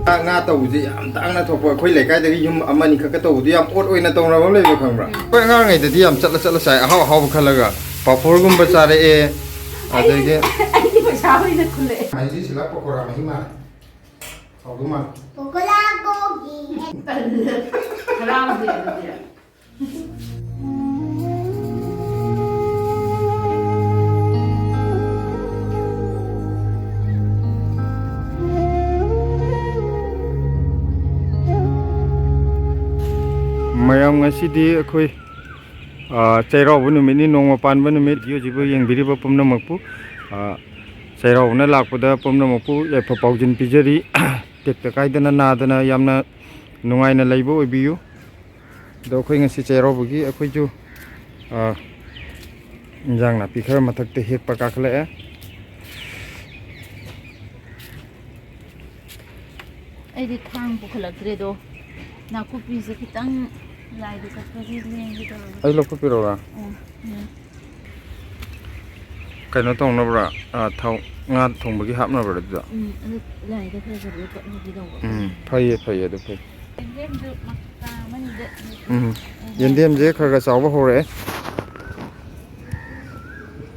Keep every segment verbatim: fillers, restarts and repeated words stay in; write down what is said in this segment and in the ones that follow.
ꯉꯥ ꯇꯧꯕꯁꯦ ꯌꯥꯝ ꯇꯥꯡꯅ ꯊꯣꯛꯄ, ꯑꯩꯈꯣꯏ ꯂꯩꯀꯥꯏꯗꯒꯤ ꯌꯨꯝ ꯑꯃꯅꯤ ꯈꯛꯇ ꯇꯧꯕꯗꯨ ꯌꯥꯝ ꯑꯣꯠ ꯑꯣꯏꯅ ꯇꯧꯅꯕ ꯑꯃ ꯂꯩꯕ ꯈꯪꯕ꯭ꯔꯥ? ꯑꯩꯈꯣꯏ ꯑꯉꯥꯡꯉꯩꯗꯗꯤ ꯌꯥꯝ ꯆꯠꯂ ꯆꯠꯂ ꯆꯥꯏ, ꯑꯍꯥꯎ ꯑꯍꯥꯎꯕ ꯈꯜꯂꯒ ꯄꯥꯐꯣꯔꯒꯨꯝꯕ ꯆꯥꯔꯛꯑꯦ, ꯑꯗꯒꯤ ꯑꯩꯗꯤ ꯄꯩꯁꯥ ꯑꯣꯏꯅ ꯈꯨꯜꯂꯛꯑꯦ꯫ ꯍꯥꯏꯗꯤ ꯁꯤꯂꯥ ꯄꯀꯣꯔꯥ ꯃꯍꯤ ꯃꯥꯜꯂꯦ꯫ ꯍꯥꯎꯗꯧ ꯃꯥꯜꯂꯦ꯫ ꯄꯀꯣꯔꯥ ꯀꯣꯒꯤ꯫ ꯇꯜꯂꯦ꯫ ꯍꯔꯥꯎꯗꯦ ꯑꯗꯨꯗꯤ꯫ ꯃꯌꯥꯝ, ꯉꯁꯤꯗꯤ ꯑꯩꯈꯣꯏ, ꯑ, ꯆꯩꯔꯥꯎꯕ ꯅꯨꯃꯤꯠꯅꯤ, ꯅꯣꯡꯃ ꯄꯥꯟꯕ ꯅꯨꯃꯤꯠ꯫ ꯚꯤꯗꯤꯑꯣꯁꯤꯕꯨ ꯌꯦꯡꯕꯤꯔꯤꯕ ꯄꯨꯝꯅꯃꯛꯄꯨ, ꯑ, ꯆꯩꯔꯥꯎꯕꯅ ꯂꯥꯛꯄꯗ ꯄꯨꯝꯅꯃꯛꯄꯨ ꯌꯥꯏꯐ ꯄꯥꯎꯖꯤꯟ ꯄꯤꯖꯔꯤ꯫ ꯇꯦꯛꯇ ꯀꯥꯏꯗꯅ ꯅꯥꯗꯅ ꯌꯥꯝꯅ ꯅꯨꯡꯉꯥꯏꯅ ꯂꯩꯕ ꯑꯣꯏꯕꯤꯌꯨ꯫ ꯑꯗꯣ ꯑꯩꯈꯣꯏ ꯉꯁꯤ ꯆꯩꯔꯥꯎꯕꯒꯤ ꯑꯩꯈꯣꯏꯁꯨ, ꯑ, ꯏꯟꯖꯥꯡ ꯅꯥꯄꯤ ꯈꯔ ꯃꯊꯛꯇ ꯍꯦꯛꯄ ꯀꯥꯈꯠꯂꯛꯑꯦ꯫ ꯑꯩꯗꯤ ꯊꯥꯡ ꯄꯨꯈꯠꯂꯛꯇ꯭ꯔꯦꯗꯣ꯫ ꯅꯥꯀꯨꯞꯄꯤꯁꯦ ꯈꯤꯇꯪ ꯂꯥꯏꯗ ꯀꯠꯄꯒꯤ ꯂꯦꯡꯒꯦ ꯇꯧꯔꯒ꯫ ꯑꯩ ꯂꯧꯈꯠꯄꯤꯔꯛꯎꯔꯥ? ꯑꯣ, ꯎꯝ꯫ ꯀꯩꯅꯣ ꯇꯧꯅꯕ꯭ꯔꯥ? ꯑ, ꯊꯥꯎ, ꯉꯥ ꯊꯣꯡꯕꯒꯤ ꯍꯥꯞꯅꯕ꯭ꯔꯥ ꯑꯗꯨꯗ? ꯎꯝ, ꯑꯗꯨ ꯂꯥꯏꯗ ꯈꯔ ꯈꯔ ꯀꯠꯍꯧꯒꯦ ꯇꯧꯕ꯫ ꯎꯝ, ꯐꯩꯌꯦ, ꯐꯩꯌꯦ, ꯑꯗꯨ ꯐꯩ꯫ ꯌꯦꯟꯗꯦꯝꯁꯨ ꯃꯀꯥ ꯑꯃꯅꯤꯗ꯫ ꯎꯝ, ꯌꯦꯟꯗꯦꯝꯁꯦ ꯈꯔ ꯈꯔ ꯆꯥꯎꯕ ꯍꯧꯔꯛꯑꯦ꯫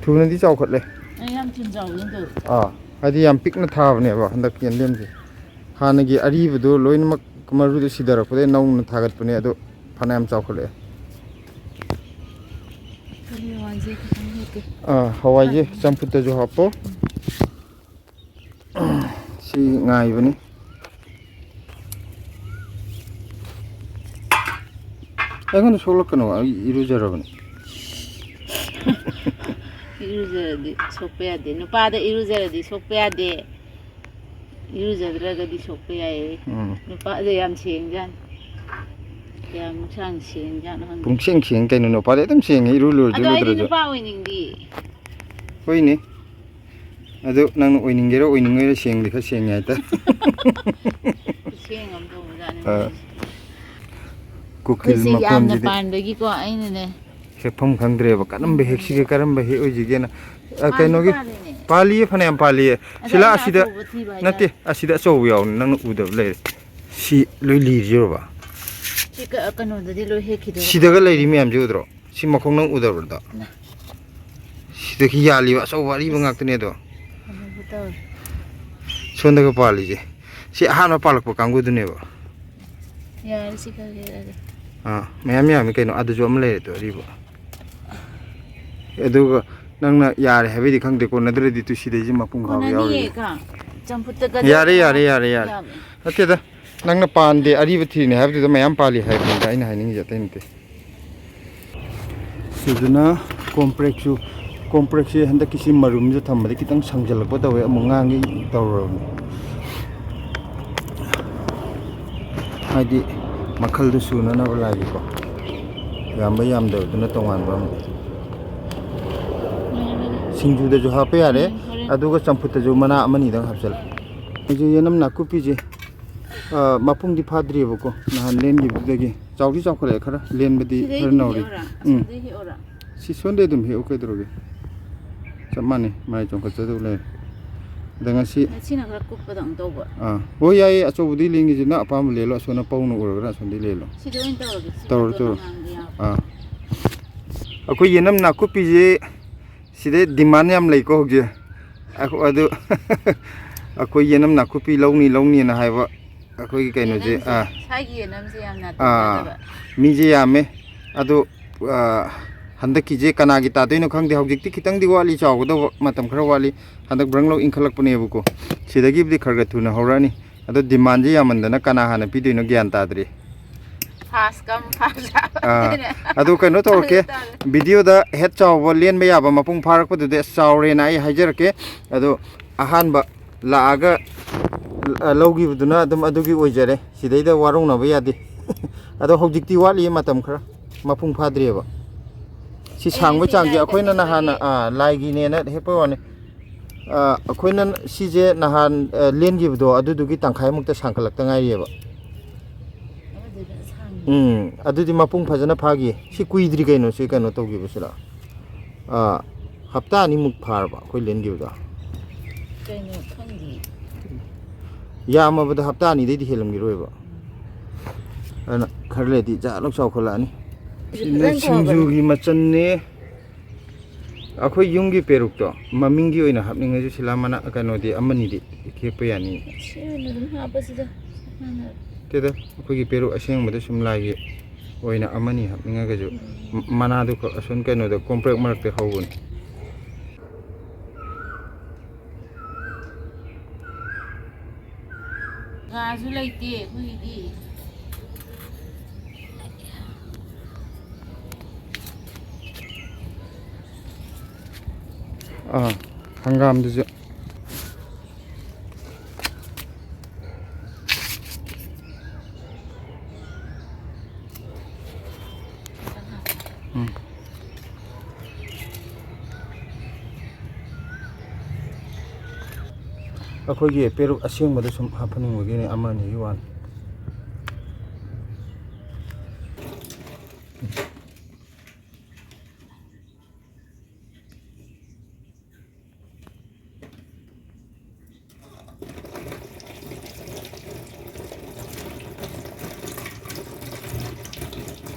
ꯊꯨꯅꯗꯤ ꯆꯥꯎꯈꯠꯂꯦ꯫ ꯑꯩ ꯌꯥꯝ ꯊꯨꯅ ꯆꯥꯎꯕ ꯅꯠꯇꯕ꯫ ꯑꯥ, ꯍꯥꯏꯗꯤ ꯌꯥꯝ ꯄꯤꯛꯅ ꯊꯥꯕꯅꯦꯕ ꯍꯟꯗꯛ ꯌꯦꯟꯗꯦꯝꯁꯦ꯫ ꯍꯥꯟꯅꯒꯤ ꯑꯔꯤꯕꯗꯣ ꯂꯣꯏꯅꯃꯛ ꯃꯔꯨꯗꯣ ꯁꯤꯊꯔꯛꯄꯗꯒꯤ ꯅꯧꯅ ꯊꯥꯒꯠꯄꯅꯦ, ꯑꯗꯣ ꯐꯅꯌꯥꯝ ꯆꯥꯎꯈꯠꯂꯛꯑꯦ꯫ ꯀꯣꯂꯤ ꯍꯋꯥꯏꯁꯦ ꯈꯤꯇꯪ ꯍꯦꯛꯀꯦ꯫ ꯑꯥ, ꯍꯋꯥꯏꯁꯦ ꯆꯝꯐꯨꯠꯇꯁꯨ ꯍꯥꯞꯄꯣ꯫ ꯁꯤ ꯉꯥꯏꯕꯅꯤ꯫ ꯑꯩꯉꯣꯟꯗ ꯁꯣꯛꯂꯛꯀꯅꯣ, ꯑꯩ ꯏꯔꯨꯖꯔꯕꯅꯤ꯫ ꯏꯔꯨꯖꯔꯗꯤ ꯁꯣꯛꯄ ꯌꯥꯗꯦ꯫ ꯅꯨꯄꯥꯗ ꯏꯔꯨꯖꯔꯗꯤ ꯁꯣꯛꯄ ꯌꯥꯗꯦ꯫ ꯏꯔꯨꯖꯗ꯭ꯔꯒꯗꯤ ꯁꯣꯛꯄ ꯌꯥꯏꯌꯦ꯫ ꯎꯝ꯫ ꯅꯨꯄꯥꯁꯦ ꯌꯥꯝ ꯁꯦꯡꯖꯥꯠꯅꯤ꯫ ꯀꯌꯥꯝ ꯍꯛꯆꯥꯡ ꯁꯦꯡꯖꯥꯠꯅꯣ ꯈꯪꯗꯦ꯫ ꯄꯨꯡꯁꯦꯡ ꯁꯦꯡ ꯀꯩꯅꯣ, ꯅꯨꯄꯥꯗꯤ ꯑꯗꯨꯝ ꯁꯦꯡꯉꯤ, ꯏꯔꯨ ꯂꯨꯔꯁꯨ ꯑꯗꯣ ꯑꯩꯗꯤ ꯂꯨꯗ꯭ꯔꯁꯨ꯫ ꯅꯨꯄꯥ ꯑꯣꯏꯅꯤꯡꯗꯤ꯫ ꯍꯣꯏꯅꯦ꯫ ꯑꯗꯨ ꯅꯪꯅ ꯑꯣꯏꯅꯤꯡꯒꯦꯔꯥ ꯑꯣꯏꯅꯤꯡꯉꯣꯏꯔꯥ, ꯁꯦꯡꯗꯤ ꯈꯔ ꯁꯦꯡꯉꯦ ꯍꯥꯏꯇꯥꯔꯦ꯫ ꯈꯨꯠꯁꯦꯡ ꯑꯃ ꯇꯧꯕꯖꯥꯠꯅꯤ ꯑꯥ꯫ ꯃꯣꯏꯁꯦ꯫ ꯀꯨꯀꯤꯜ ꯑꯩꯈꯣꯏꯁꯦ ꯌꯥꯝꯅ ꯃꯈꯣꯟꯁꯤꯗꯤ꯫ ꯄꯥꯟꯕꯒꯤꯀꯣ ꯑꯩꯅꯅꯦ꯫ ꯍꯦꯛꯐꯝ ꯈꯪꯗ꯭ꯔꯦꯕ, ꯀꯔꯝꯕ ꯎꯝ꯫ ꯍꯦꯛꯁꯤꯒꯦ, ꯀꯔꯝꯕ ꯍꯦꯛ ꯑꯣꯏꯁꯤꯒꯦꯅ꯫ ꯑ, ꯄꯥꯟꯗꯤ ꯀꯩꯅꯣꯒꯤ ꯄꯥꯜꯂꯤꯅꯦ꯫ ꯄꯥꯜꯂꯤꯌꯦ, ꯐꯅꯌꯥꯝ ꯄꯥꯜꯂꯤꯌꯦ꯫ ꯑꯗꯣ ꯁꯤꯂꯥ ꯑꯩꯅ ꯑꯁꯤꯗ ꯑꯆꯧꯕ ꯊꯤꯕ ꯍꯥꯏꯇꯥꯔꯦ꯫ ꯅꯠꯇꯦ, ꯑꯁꯤꯗ ꯑꯆꯧꯕ ꯌꯥꯎꯅꯤ, ꯅꯪꯅ ꯎꯗꯕ ꯂꯩꯔꯦ꯫ ꯁꯤ ꯂꯣꯏ ꯂꯤꯔꯤꯕ꯫ ꯁꯤ ꯀ-, ꯀꯩꯅꯣꯗꯗꯤ ꯂꯣꯏ ꯍꯦꯛꯈꯤꯗꯣꯏꯔꯣ? ꯁꯤꯗꯒ ꯂꯩꯔꯤ ꯃꯌꯥꯝꯁꯦ ꯎꯗ꯭ꯔꯣ? ꯁꯤ ꯃꯈꯣꯡ ꯅꯪ ꯎꯗꯕ꯭ꯔꯗꯣ? ꯅ꯫ ꯁꯤꯗꯒꯤ ꯌꯥꯜꯂꯤꯕ ꯑꯆꯧꯕ ꯑꯔꯤꯕ ꯑꯁ꯫ ꯉꯥꯛꯇꯅꯦ ꯑꯗꯣ꯫ ꯑꯃꯨꯕ ꯇꯧꯔꯦ꯫ ꯁꯣꯝꯗꯒ ꯄꯥꯜꯂꯤꯁꯦ꯫ ꯁꯤ ꯑꯍꯥꯟꯕ ꯄꯥꯜꯂꯛꯄ ꯀꯥꯡꯕꯨꯗꯨꯅꯦꯕ꯫ ꯌꯥꯔꯦ, ꯁꯤ ꯈꯔ ꯍꯦꯛꯑꯒꯦ꯫ ꯑꯥ, ꯃꯌꯥꯝ ꯌꯥꯝꯃꯤ ꯀꯩꯅꯣ꯫ ꯑꯗꯨꯁꯨ ꯑꯃ ꯂꯩꯔꯦ ꯑꯗꯣ, ꯑꯔꯤꯕ꯫ ꯑꯗꯨꯒ ꯅꯪꯅ ꯌꯥꯔꯦ ꯍꯥꯏꯕꯩꯗꯤ ꯈꯪꯗꯦꯀꯣ, ꯅꯠꯇ꯭ꯔꯗꯤ ꯇꯨ ꯁꯤꯗꯩꯁꯦ ꯃꯄꯨꯡ ꯐꯥꯕ ꯀꯣꯟꯅꯅꯤꯌꯦ, ꯌꯥꯎꯔꯤꯁꯦ꯫ ꯀ-, ꯆꯝꯐꯨꯠꯇꯒ ꯌꯥꯔꯦ, ꯌꯥꯔꯦ, ꯌꯥꯔꯦ, ꯌꯥꯔꯦ꯫ ꯌꯥꯝꯃꯦ꯫ ꯅꯠꯇꯦꯗ, ꯅꯪꯅ ꯄꯥꯟꯗꯦ, ꯑꯔꯤꯕ ꯊꯤꯔꯤꯅꯦ ꯍꯥꯏꯕꯗꯨꯗ ꯃꯌꯥꯝ ꯄꯥꯜꯂꯤ ꯍꯥꯏꯕꯅꯤꯗ ꯑꯩꯅ ꯍꯥꯏꯅꯤꯡꯉꯤꯁꯦ, ꯑꯇꯩ ꯅꯠꯇꯦ꯫ ꯁꯤꯗꯅ ꯀꯣꯝꯄ꯭ꯔꯦꯛꯁꯨ, ꯀꯣꯝꯄ꯭ꯔꯦꯛꯁꯦ ꯍꯟꯗꯛꯀꯤꯁꯤ ꯃꯔꯨꯝꯁꯦ ꯊꯝꯕꯗ ꯈꯤꯇꯪ ꯁꯪꯖꯜꯂꯛꯄ ꯇꯧꯋꯦ, ꯑꯃꯨꯛ ꯉꯥꯡꯒꯦ ꯇꯧꯔꯕꯅꯤ꯫ ꯍꯥꯏꯗꯤ ꯃꯈꯜꯗꯨ ꯁꯨꯅꯅꯕ ꯂꯥꯏꯒꯤꯀꯣ꯫ ꯌꯥꯝꯕ ꯌꯥꯝꯗꯕꯗꯨꯅ ꯇꯣꯉꯥꯟꯕ ꯑꯃ꯫ ꯁꯤꯡꯖꯨꯗꯁꯨ ꯍꯥꯞꯄ ꯌꯥꯔꯦ, ꯎꯝ, ꯍꯣꯔꯦꯟ꯫ ꯑꯗꯨꯒ ꯆꯝꯐꯨꯠꯇꯁꯨ ꯃꯅꯥ ꯑꯃꯅꯤꯗꯪ ꯍꯥꯞꯆꯜꯂꯨ꯫ ꯑꯩꯁꯦ ꯌꯦꯅꯝ ꯅꯥꯀꯨꯞꯄꯤꯁꯦ, ꯑ, ꯃꯄꯨꯡꯗꯤ ꯐꯥꯗ꯭ꯔꯤꯕꯀꯣ, ꯅꯍꯥꯟ ꯂꯦꯟꯈꯤꯕꯗꯨꯗꯒꯤ꯫ ꯆꯥꯎꯗꯤ ꯆꯥꯎꯈꯠꯂꯛꯑꯦ ꯈꯔ, ꯂꯦꯟꯕꯗꯤ ꯁꯤꯗꯩ ꯈꯔ ꯑꯗꯨꯝ ꯅꯧꯔꯤ꯫ ꯍꯦꯛꯑꯣꯔꯥ? ꯎꯝ꯫ ꯑꯁꯣꯝꯗꯩ ꯍꯦꯛꯑꯣꯔꯥ? ꯁꯤ ꯁꯣꯝꯗꯩ ꯑꯗꯨꯝ ꯍꯦꯛꯎ ꯀꯩꯗꯧꯔꯒꯦ? ꯆꯞ ꯃꯥꯟꯅꯩ, ꯃꯥꯏ ꯆꯣꯡꯈꯠꯆꯗꯧ ꯂꯩꯔꯦ꯫ ꯑꯗ ꯉꯁꯤ ꯉꯁꯤꯅ ꯈꯔ ꯀꯨꯞꯄꯗꯧꯅ ꯇꯧꯕ꯫ ꯑꯥ, ꯍꯣꯏ, ꯌꯥꯏꯌꯦ, ꯑꯆꯧꯕꯗꯤ ꯂꯦꯟꯒꯤꯁꯤ ꯅꯪ ꯑꯄꯥꯝꯕ ꯂꯦꯜꯂꯣ, ꯑꯁꯣꯝꯅ ꯄꯧꯅ ꯎꯔꯒꯅ ꯑꯁꯣꯝꯗꯩ ꯂꯦꯜꯂꯣ꯫ ꯁꯤꯗ ꯑꯣꯏꯅ ꯇꯧꯔꯒꯦ, ꯁꯤ ꯇꯧꯔꯣ, ꯃꯇꯣꯟ ꯇꯧꯔꯣ꯫ ꯃꯃꯥꯡꯗ ꯌꯥꯎ-, ꯑꯥ꯫ ꯑꯩꯈꯣꯏ ꯌꯦꯅꯝ ꯅꯥꯀꯨꯞꯄꯤꯁꯤ ꯁꯤꯗꯩ demand ꯌꯥꯝ ꯂꯩꯀꯣ ꯍꯧꯖꯤꯛ꯫ ꯑꯩꯈꯣ-, ꯑꯗꯨ ꯑꯩꯈꯣꯏ ꯌꯦꯅꯝ ꯅꯥꯀꯨꯞꯄꯤ ꯂꯧꯅꯤ, ꯂꯧꯅꯤꯅ ꯍꯥꯏꯕ ꯑꯩꯈꯣꯏꯒꯤ ꯀꯩꯅꯣꯁꯦ, ꯌꯦꯅꯝꯁꯦ, ꯑꯥ꯫ ꯁ꯭ꯋꯥꯏꯒꯤ ꯌꯦꯅꯝꯁꯦ ꯌꯥꯝ ꯅꯥꯇꯩ ꯑꯥ, ꯆꯥꯗꯕ꯫ ꯃꯤꯁꯦ ꯌꯥꯝꯃꯦ꯫ ꯑꯗꯣ, ꯑꯥ, ꯍꯟꯗꯛꯀꯤꯁꯦ ꯀꯅꯥꯒꯤ ꯇꯥꯗꯣꯏꯅꯣ ꯈꯪꯗꯦ꯫ ꯍꯧꯖꯤꯛꯇꯤ ꯈꯤꯇꯪꯗꯤ ꯋꯥꯠꯂꯤ, ꯆꯥꯎꯒꯗꯧꯕ ꯃꯇꯝ ꯈꯔ ꯋꯥꯠꯂꯤ꯫ ꯍꯟꯗꯛ ꯕ꯭ꯔꯪ ꯂꯧ ꯏꯟꯈꯠꯂꯛꯄꯅꯦꯕꯀꯣ꯫ ꯁꯤꯗꯒꯤꯕꯨꯗꯤ ꯈꯔ ꯈꯔ ꯊꯨꯅ ꯍꯧꯔꯛꯑꯅꯤ꯫ ꯑꯗꯣ demandꯁꯦ ꯌꯥꯝꯃꯟꯗꯅ ꯀꯅꯥ ꯍꯥꯟꯅ ꯄꯤꯗꯣꯏꯅꯣ ꯒ꯭ꯌꯥꯟ ꯇꯥꯗ꯭ꯔꯤ꯫ First come, first serve ꯑꯥ, ꯑꯗꯨꯅꯦ꯫ ꯑꯗꯨ ꯀꯩꯅꯣ ꯇꯧꯔꯛꯀꯦ, ꯑꯗꯨ ꯇꯥꯔꯦ꯫ Videoꯗ ꯍꯦꯠ ꯆꯥꯎꯕ ꯂꯦꯟꯕ ꯌꯥꯕ ꯃꯄꯨꯡ ꯐꯥꯔꯛꯄꯗꯨꯗꯤ ꯑꯁ ꯆꯥꯎꯔꯦꯅ ꯑꯩ ꯍꯥꯏꯖꯔꯛꯀꯦ꯫ ꯑꯗꯣ ꯑꯍꯥꯟꯕ ꯂꯥꯛꯑꯒ, ꯑ, ꯂꯧꯈꯤꯕꯗꯨꯅ ꯑꯗꯨꯝ ꯑꯗꯨꯒꯤ ꯑꯣꯏꯖꯔꯦ꯫ ꯁꯤꯗꯩꯗ ꯋꯥꯔꯧꯅꯕ ꯌꯥꯗꯦ꯫ ꯑꯗꯣ ꯍꯧꯖꯤꯛꯇꯤ ꯋꯥꯠꯂꯤꯌꯦ ꯃꯇꯝ ꯈꯔ, ꯃꯄꯨꯡ ꯐꯥꯗ꯭ꯔꯤꯑꯕ꯫ ꯁꯤ ꯑꯩ ꯁꯥꯡꯕꯩ ꯁꯤ ꯆꯥꯡꯁꯦ ꯂꯥꯏ ꯑꯩꯈꯣꯏꯅ ꯅꯍꯥꯟꯅ, ꯀꯠꯅꯤꯡꯕꯒꯤ ꯑꯥ, ꯂꯥꯏꯒꯤꯅꯦꯅ ꯍꯦꯛꯄ ꯋꯥꯅꯤ꯫ ꯑ, ꯑꯩꯈꯣꯏꯅ ꯁꯤꯁꯦ ꯅꯍꯥꯟ, ꯑ, ꯂꯦꯟꯈꯤꯕꯗꯣ ꯑꯗꯨꯗꯨꯒꯤ ꯇꯪꯈꯥꯏꯃꯨꯛꯇ ꯁꯥꯡꯒꯠꯂꯛꯇ ꯉꯥꯏꯔꯤꯑꯕ꯫ ꯑꯃꯗꯨꯅ ꯑꯁꯥꯡꯕꯤ꯫ ꯎꯝ, ꯑꯗꯨꯗꯤ ꯃꯄꯨꯡ ꯐꯖꯅ ꯐꯥꯈꯤ꯫ ꯁꯤ ꯀꯨꯏꯗ꯭ꯔꯤ ꯀꯩꯅꯣ, ꯁꯤ ꯀꯩꯅꯣ ꯇꯧꯈꯤꯕꯁꯤꯅ꯫ ꯑ, ꯍꯞꯇꯥ ꯑꯅꯤꯃꯨꯛ ꯐꯥꯔꯕ ꯑꯩꯈꯣꯏ ꯂꯦꯟꯈꯤꯕꯗꯣ? ꯀꯩꯅꯣ ꯈꯪꯗꯦ꯫ ꯌꯥꯝꯃꯕꯗ ꯍꯞꯇꯥ ꯑꯅꯤꯗꯩꯗꯤ ꯍꯦꯜꯂꯝꯈꯤꯔꯣꯏꯕ꯫ ꯑꯗꯨꯅ ꯈꯔ ꯂꯩꯔꯗꯤ ꯖꯥꯠ ꯂꯧ ꯆꯥꯎꯈꯠꯂꯛꯑꯅꯤ꯫ ꯁꯤꯅ ꯐꯖꯅ ꯊꯣꯡꯉꯕꯅꯤ꯫ ꯁꯤꯡꯖꯨꯒꯤ ꯃꯆꯜꯅꯦ꯫ ꯑꯩꯈꯣꯏ ꯌꯨꯝꯒꯤ ꯄꯦꯔꯨꯛꯇꯣ ꯃꯃꯤꯡꯒꯤ ꯑꯣꯏꯅ ꯍꯥꯞꯅꯤꯡꯉꯁꯨ ꯁꯤꯂꯥ ꯃꯅꯥ ꯀꯩꯅꯣꯗꯤ ꯑꯃꯅꯤꯗꯤ ꯍꯦꯛꯄ ꯌꯥꯅꯤ꯫ ꯁꯤ ꯑꯣꯏꯅ ꯑꯗꯨꯝ ꯍꯥꯞꯄꯁꯤꯗ꯫ ꯍꯥꯟꯅ ꯇꯦꯗ, ꯑꯩꯈꯣꯏꯒꯤ ꯄꯦꯔꯨꯛ ꯑꯁꯦꯡꯕꯗ ꯁꯨꯝ ꯂꯥꯏꯒꯤ ꯑꯣꯏꯅ ꯑꯃꯅꯤ ꯍꯥꯞꯅꯤꯡꯉꯒꯁꯨ, ꯎꯝ꯫ ꯃ-, ꯃꯅꯥꯗꯨ ꯈꯛ ꯑꯁꯣꯝ ꯀꯩꯅꯣꯗ ꯀꯣꯝꯄ꯭ꯔꯦꯛ ꯃꯔꯛꯇ ꯍꯧꯕꯅꯤ꯫ ꯉꯥꯁꯨ ꯂꯩꯇꯦ ꯑꯩꯈꯣꯏꯒꯤꯗꯤ꯫ ꯑꯥ, ꯍꯪꯒꯥꯝꯗꯨꯁꯨ꯫ ꯎꯝ꯫ ꯑꯩꯈꯣꯏꯒꯤ ꯄꯦꯔꯨꯛ ꯑꯁꯦꯡꯕꯗ ꯁꯨꯝ ꯍꯥꯞꯍꯟꯅꯤꯡꯕꯒꯤꯅꯦ, ꯑꯃ ꯑꯅꯤꯒꯤ ꯋꯥꯅꯤ꯫